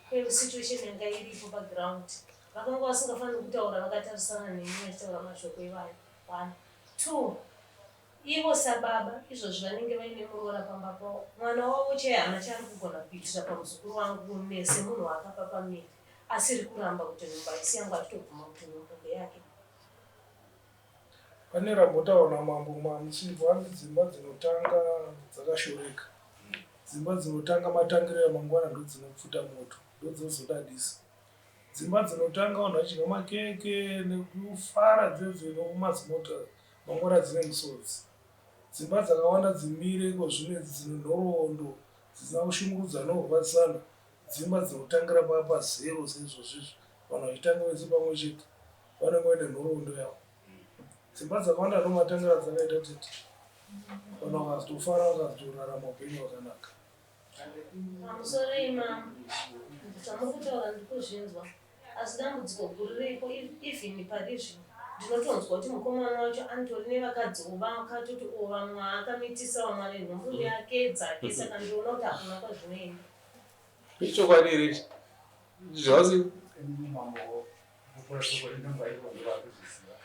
kwesituation yanga iripo paground vakanga vasingafaniri kutaura vakatarisana nemi vachitaura mashoko iwayo one two ivo sababa izvozvi vanenge vaine muroora pamba pavo mwana wavo chaiye haana chaari kugona kuitira pamuzukuru wangu semunhu waakapa pamiri asiri kuramba kuti nhumbu haisi yangu achitobvuma kuti nhumbu ndeyake Pane rambotaurwa namambo mamuchibva hanzi dzimba dzinotanga dzakashoreka. Dzimba dzinotanga matangiro emangwana ndodzinopfuta moto, ndodzozodadisa. Dzimba dzinotanga vanhu vachidya makeke nekufara dzedze nekumazimota mangwana dzine misodzi. Dzimba dzakawanda dzimire iko zvino idzi dzine nhoroondo dzisina kushungurudza nekurwadzisana dzimba dzinotangira pazero seizvozvizvi vanhu vachitanga vese pamwe chete. Vanenge vaine nhoroondo yavo. Dzimba dzakawanda ndomatangira dzakaita tete. Vanhu vakazotofara vakazotorarama upenyu hwakanaka. Pamusoro imambo zvamuri kutaura ndikuzvinzwa asi dambudziko guru riripo even pari zvino ndinotonzwa kuti mukomana wacho anotori nevakadzi ovakatoti o vamwe akamitisa vamwe ane nhumbu yake dzake saka ndinoona kuti hakuna kwazvinoenda. Ichokwadi here ichi? Zvausi Mambo Kukura shoko rinonga ivo ndovakuzviziva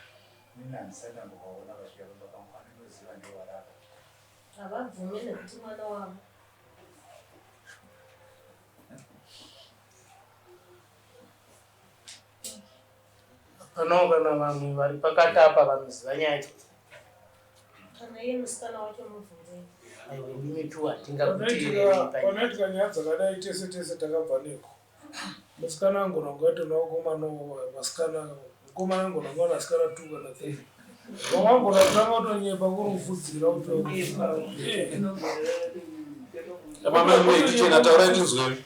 inini handisati ndambovaona vachisvika pamba pangu andinoziva ndovarapa. Havabvume nekuti mwana wavo. Hapanawo kana vamwe vari pakati apa vanoziva nyaya idzi. Kana iye musikana wacho mubvunzei. Aiwa imimi tu hatingakuteererei panyaya. Panoitika nyaya dzakadai tese tese takabva neko. Musikana angona kunge atona vakomana vasikana mukomana angona kunge anasikana two kana three. Vamwe angona kutanga kutonyepa kuri kufudzira kuti Mama mune chichena taurai tinzwe.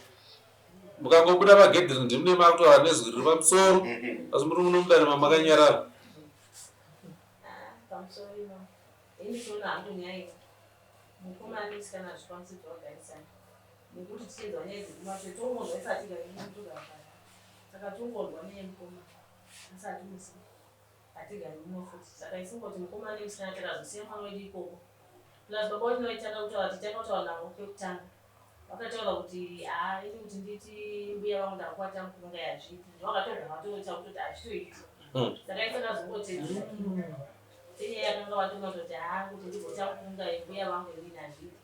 Mukangobuda pagedhi ndimune makutaura nezwi riri pamusoro asi muri muno mudare mamakanyarara. Pamusoro imamo. Ini ndinoona hangu nyaya iyi. Mukomana nemusikana hazvikwanisi kuti vagarisane. Nekuti tichinzwa nyaya dzekumashure tongonzwa isati tigari togara pasi. Saka tongonzwa nenyaya yemukoma asi hatimuzivi. Hatigari muno futi. Saka isu kungoti mukomana nemusikana takazosiya mwana wedu ikoko. Plus baba vacho vaitanga kutaura tichitanga kutaura navo pekutanga. Vakataura kuti haa ini kuti nditi mbuya vangu ndakukwata mukunga yazviiti. Ndovakatobva vatoita kutoti hazvitoiti. Saka isu takazongotedzera. Senyaya yakanga vatuma kutoti haa kuti ndigota mukunga yembuya vangu inini hazviiti.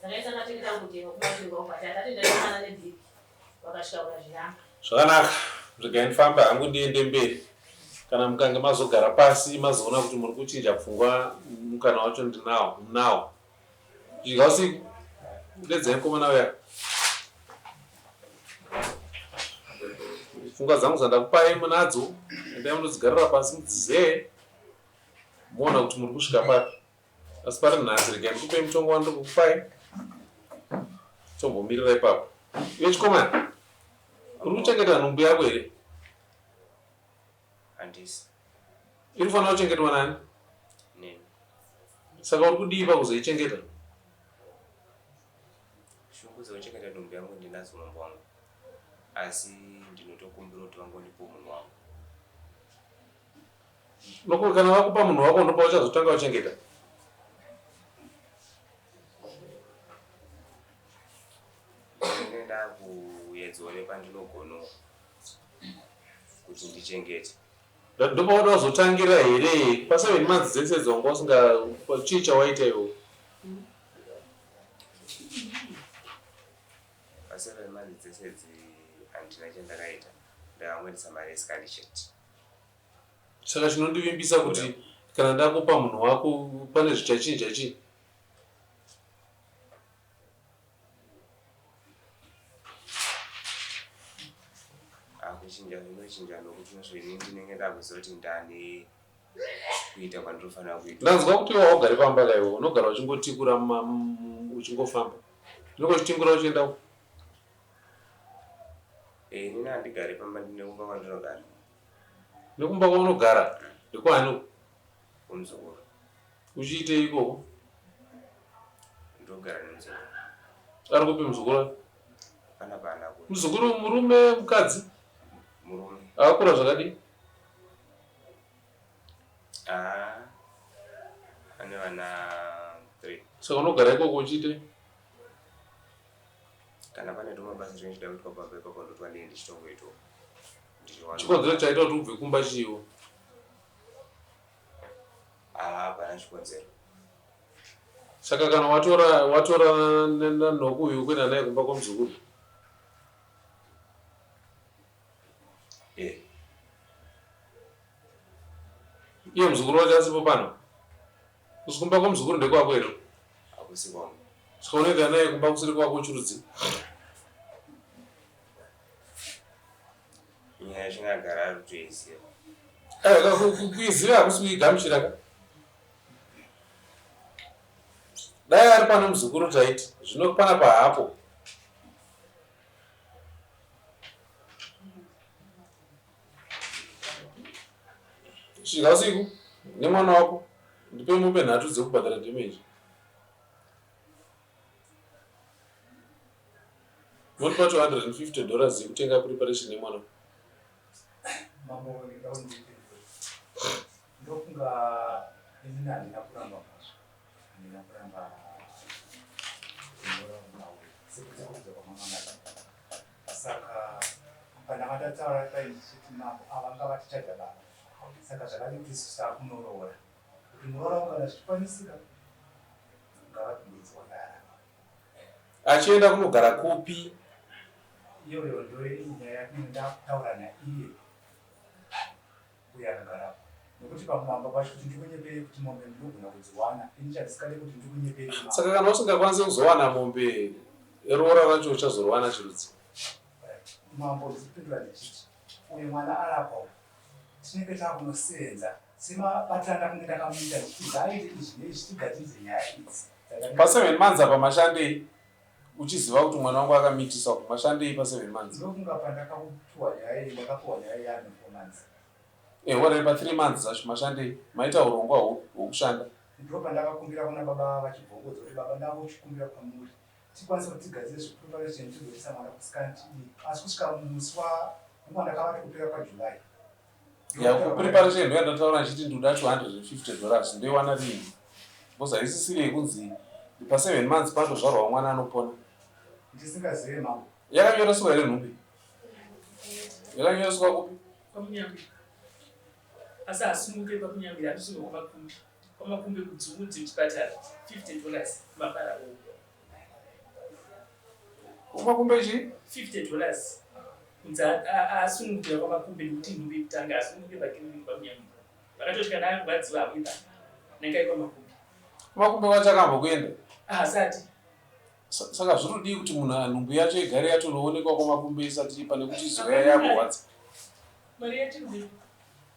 Saka isu takatoenda kutema kumashure kwavo but hatatoenda nemwana nebhegi vakasvika vakazviramba. Zvakanaka, regai ndifambe hangu ndiende mberi. Kana mukange mazogara pasi mazoona kuti muri kuchinja pfungwa mukana wacho ndinawo, munawo. Kusvika usiku, dedzai mukomana uya. Pfungwa dzangu dzandakupai munadzo, endai munodzigarira pasi mudzizeye moona kuti muri kusvika papi. Asi pari nhasi regai ndikupei mutongo wandiri kukupai tombomirira ipapo. Iwe chikomana, uri kuchengeta nhumbu yako here? Handisi. Iri kufanira kuchengetwa nani? Neni. Saka uri kudii pakuzoichengeta? Shungu dzekuchengeta nhumbu yangu ndinadzo mambo wangu. Asi ndinotokumbira kuti vangondipo munhu wangu. Noko kana vakupa munhu wako ndopa uchazotanga kuchengeta. Ndinenge ndakuedzawo nepandinogonawo kuti ndichengete. Ndopauda kuzotangira here paseven months dzese idzi wanga usinga chii chawaita iwe? Paseven months dzese idzi handina chandakaita ndakangoendesa mari yesikani chete. Saka chinondivimbisa kuti kana ndakupa munhu wako pane zvichachinja chii? Akuchinja zvinochinja nokuti ini ndinenge ndakuziva kuti ndane kuita kwandinofanira kuita. Ndanzwa kuti iwe haugari pamba ka iwe unogara uchingotikura uchingofamba. Unenge uchitingura uchienda uko. Eh, inini handigari pamba ndine kumba kwandinogara. Nekumba kwaunogara ndekwaani uko? Kumuzukuru. Uchiitei ikoko? Ndogara nemuzukuru. Ari kupi muzukuru wacho? Hapana paana kuenda. Muzukuru murume mukadzi? Murume. Akakura zvakadii? Ah, ane vana 3. Saka unogara ikoko uchiitei? Kana pane tumabasa tinenge tichida kuitwa pamba ipapo ndotwandinenge ndichitongoitawo. Ndichiwana. Chikonzero chaita kuti ubve kumba chiiwo? Ah, hapana chikonzero. Saka kana watora watora naNhoku uyu kuenda naye kumba kwamuzukuru? Eh. Iye muzukuru wacho asipo pano? Kusi kumba kwamuzukuru ndekwako here? Hakusi kwangu. Saka unoenda naye kumba kusiri kwako chirudzi? Nyaya yacho agara ari kutoiziva. Eh, kuiziva hakusi kuigamuchira ka. Dai ari pano muzukuru taiti zvino panapa hapo. Svika usiku nemwana wako ndipe mombe nhatu dzekubhadhara damage. Mondipa 250 dollars yekutenga preparation yemwana. Mambo ndokunga inini handina kuramba mhosva handina kuramba sekudzokudza kwamamangana saka pandanga ndataura pai ndichiti mambo ava ngavatichaja baba saka zvakadii kuti isu takunoroora kuti muroora wangu kana zvichikwanisika ngavapindudzi wakayarama Achienda kunogara kupi? Iyoyo ndoinyaya yatinenge ndakutaura naiye uye akagarapo nekuti pamwamba pacho kuti ndikunyepere kuti mombe ndinogona kudziwana ini chandisikade kuti ndikunyepere Saka kana usingakwanisi kuzowana mombe roora racho uchazoriwana chirudzi? Mambo ndikupindura ndichiti uyu mwana arapwa uyu tinenge takunosenza semabatana kunge ndakamuita ndichiti ngaaite izvi neizvi tigadziridze nyaya idzi Pa7 months apa mashandei uchiziva kuti mwana wangu akamitisa uku mashandei pa7 months? Ndofunga pandakapiwa nyaya iyi ndakapiwa nyaya iyi ane 4 months. Eh, whatever pa 3 months zvacho mashandei maita urongwa hupi hwokushanda? Ndopandakakumbira kuna baba vachibvongodza kuti baba ndakuchikumbira kwamuri tikwanise kuti tigadzire zvepreparation tigoisa mwana kusikana tidii asi kusvika musi wa ndakavati kupera kwaJuly Ya kupreparation ndoya ndataura ndichiti ndinoda 250 dollars ndoiwana rini because haisisiri yekunzi pa 7 months panotozvarwa mwana anopona. Ndisingazive mambo. Yakanyoreswa here nhumbi? Yakanyoreswa kupi? Kwamunyambi. Asi hasununguke pakunyambira anosunga kwamakumbi. Kwamakumbi kudzungudzi kuchipatara 50 dollars mabara owo. Kwamakumbe chii? 50 dollars. Kunzi asunungukira kwamakumbe nekuti nhumbi yekutanga asununguke pakiriniki pamunyambi. Vakatoti kana arwadziwa hamwe pa nangai kwamakumbe. Kwamakumbe kwacho akambokuenda? Haasati. Saka zvinodii kuti munhu nhumbu yacho igare yatonoonekwa kwamakumbe isati pane kuti izouya yakurwadza? Mari yacho ndei?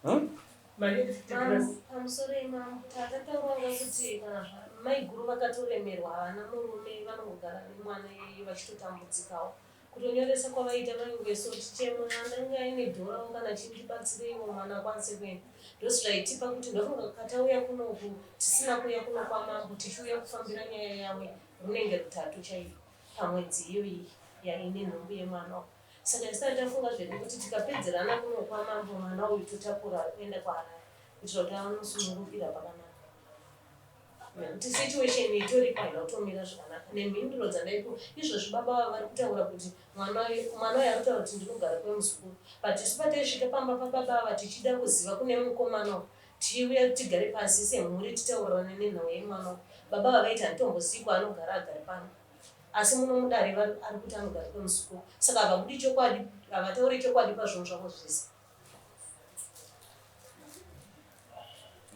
Hmm? Mari yacho 50 dollars. Pamusoro imambo takataura kuti kana maiguru vakatoremerwa havana murume vanongogara nemwana iyeye vachitotambudzikawo. Kutonyoresa kwavaiita vainge so tichema anenge aine dhorawo kana chii ndibatsireiwo mwana akwanise kuenda. Ndozvaitipa kuti ndofunga katauya kunoku tisina kuuya kuno kwamambo tichiuya kufambira nyaya yavo runenge rutatu chairwo pamwedzi iyoyi yaine nhumbu yemwana uyu. Saka tisati tafunga zvedu kuti tikapedzerana kuno kwamambo mwana uyu totakura kuenda kwaHarare kuitira kuti anosunungukira pakanaka. Nekuti situation itoripo haina kutomira zvakanaka nemhinduro dzandaipiwa izvozvi baba ava vari kutaura kuti mwana uyu mwana uyu ari kutaura kuti ndinogara kwemuzukuru but isu pataisvika pamba pababa ava tichida kuziva kune mukomana uyu tichiuya tigare pasi semhuri titaurirane nenhau yemwana uyu baba ava vaiti handitombosiyi kwaanogara agare pano asi muno mudare ari kuti anogara kwemuzukuru saka havabudi chokwadi havatauri chokwadi pazvinhu zvavo zvese.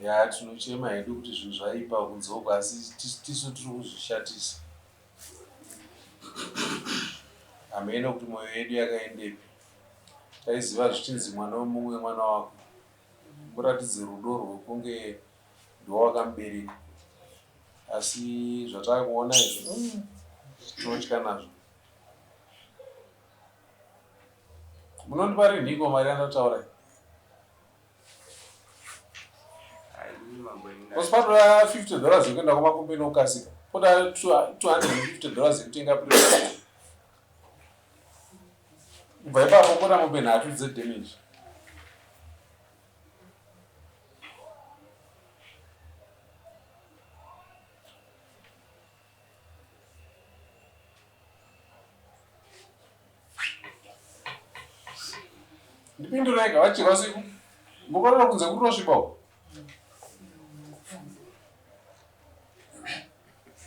Ya tinochema hedu kuti zvinhu zvaipa kunze uku asi tisu tiri kuzvishatisa. Hameno kuti mwoyo yedu yakaendepi. Taiziva zvichinzi mwana wemumwe mwana wako. Muratidze rudo rwekunge ndiwe wakamubereka. Asi zvatava kuona izvi mm. Tinotya nazvo. Munondipa rinhiko mari yandataura iyi? Because panoda 50 dollars yekuenda kwamakombe nokukasika poda 250 dollars yekutenga pre kubva ipapo poda mombe nhatu dzedamage. Ndipindureka vachirwa usiku. Mukorora kunze kuri tosviba uko.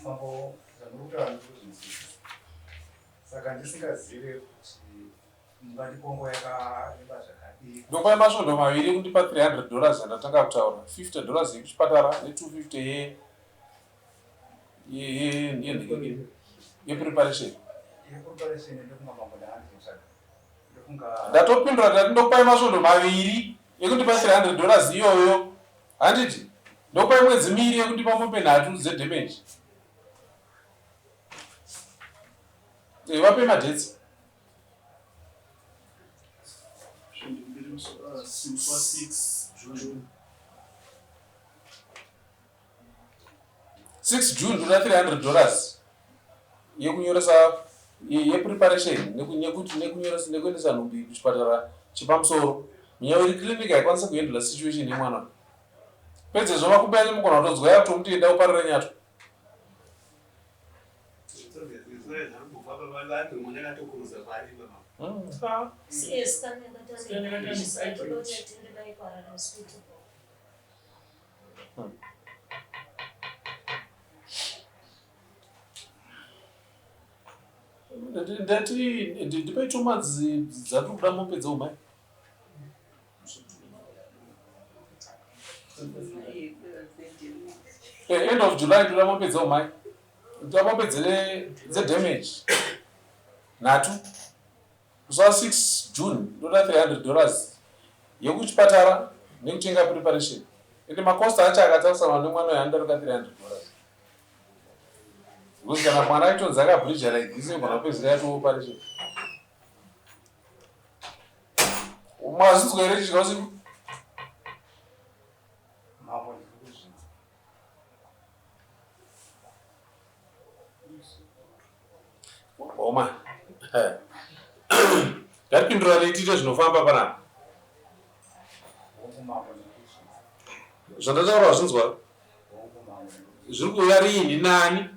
Mambo, zvamuri kutaura ndiri kuzvinzwisisa. Saka ndisingazive kuti mungandipa nguva yakareba zvakadii. Ndokupai masvondo maviri ekundipa 300 dollars yandatanga kutaura. 50 dollars yekuchipatara ne 250 ye ye yepreparation. Yepreparation ndokunga mambo ndaandizotsvaga. Ndokunga Ndatopindura ndati ndokupai masvondo maviri ekundipa 300 dollars iyoyo. Handiti? Ndokupai mwedzi miiri yekundipa mombe nhatu dzedamage. Eh, vape madates. Svondo mbiri musi wa 6 June. 6 June ndoda 300 dollars yekunyoresa yepreparation nekuti nekunyoresa nekuendesa nhumbi kuchipatara chepamusoro. Munyawiri clinic haikwanisi kuhandle situation yemwana. Pedzezvo vakumbe yacho mugona kutonzwa yakutomuti enda uparire nyato. CS scan yakatanga toda kuti tiende naye kuHarare Hospital. Ndati ndipei 2 months dzatiri kuda mombe dzeumai. End of July ndoda mombe dzeumai. Ndoda mombe dzedamage nhatu. Musi wa 6 June ndoda 300 dollars yekuchipatara nekutenga preparation. Ende macost acho akatarisana nemwana uyu anodarika 300 dollars. Because kana mwana achitonzi akabridge like this inogona kupedzisira yatoo operation. Mwazvinzwa here chidya usiku? Mambo ndiri kuzvinzwa. Oma. Ngatipindurane tiite zvinofamba panapa. Hongu mambo ndiri kuzvinzwa. Zvandataura wazvinzwa? Hongu mambo ndiri kuzvinzwa. Zviri kuuya riini nani?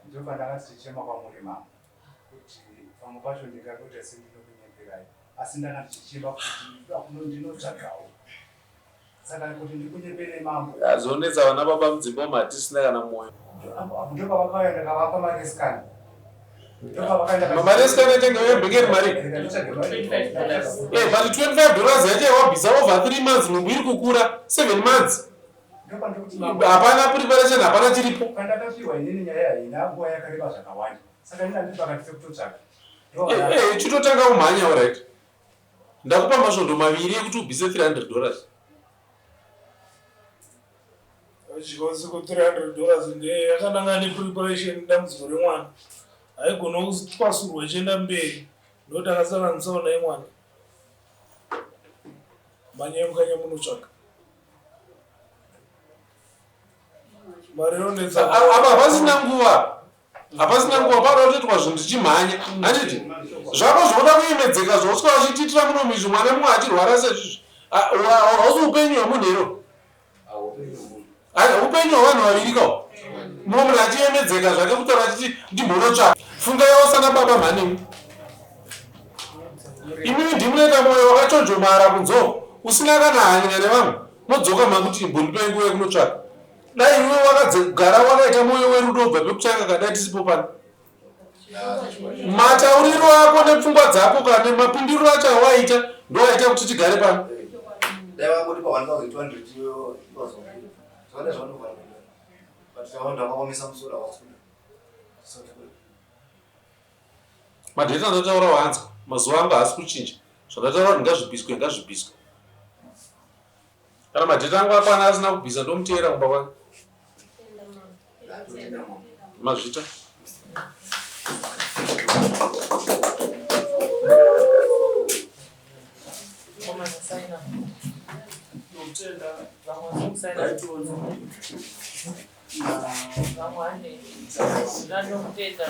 Ndopandakati tichema kwamuri mambo kuti pamwe pacho ndingatoita sendinokunyeperai asi ndanga ndichichema kuti ndinoda ndinotsvagawo saka kuti ndikunyepere mambo. Azonetsa vana baba mudzimba umu hatisina kana mwoyo. Ndopavakauya ndakavapa mari yescan. Mari yescan yatenga yebhekeri mari. Eh, but 25 dollars yacho wabvisa over 3 months nhumbu iri kukura 7 months. Hapana preparation, hapana chiripo. Pandakapiwa inini nyaya haina nguva yakareba zvakawanda saka inini handiri pakati pekutotsvaga. Eh, eh, chitotanga kumhanya alright. Ndakupa masvondo maviri ekuti ubvise 300 dollars. Chikosi ku 300 dollars ndeye yakananga nepreparation dambudziko remwana haigona kutwasurwa ichienda mberi ndo takasanganisawo naye mwana manyai mukanya munotsvaga mari inonetsa. Apa hapasina nguva. Hapasina nguva panoda kutoitwa zvinhu zvichimhanya. Handiti? Zvako zvoda kuyemedzeka zvauswa uchitiitira muno mizvi mwana mumwe achirwara sezvizvi. Hausi upenyu hwemunhu here? Upenyu hwevanhu vaviri kawo. Mumwe munhu achiyemedzeka zvake kutaura achiti ndimbonotsvaka. Funga yausana baba mhanimi. Imimi ndimunoita mwoyo wakachonjomara kunzo usina kana hanya nevamwe. Modzoka makuti imbondipai nguva yekunotsvaka. Dai iwe wakagara wakaita mwoyo werudo ubva pekutanga kadai tisipo pano. Matauriro ako nepfungwa dzako kana mapinduriro acho awaita ndoaita kuti tigare pano. Dai vangotipa 1200 iyo zvakaita zvavanofana kuita but tawanda vakaomesa musoro havasi kuda. Madheta andataura wanzwa mazuva angu haasi kuchinja. Zvandataura kuti ngazvibviswe ngazvibviswe. Kana madheta angu akwana asina kubvisa ndomuteera kumba kwake. Enda mama. Mazvita. Vamwe hande. Ndandomutenda.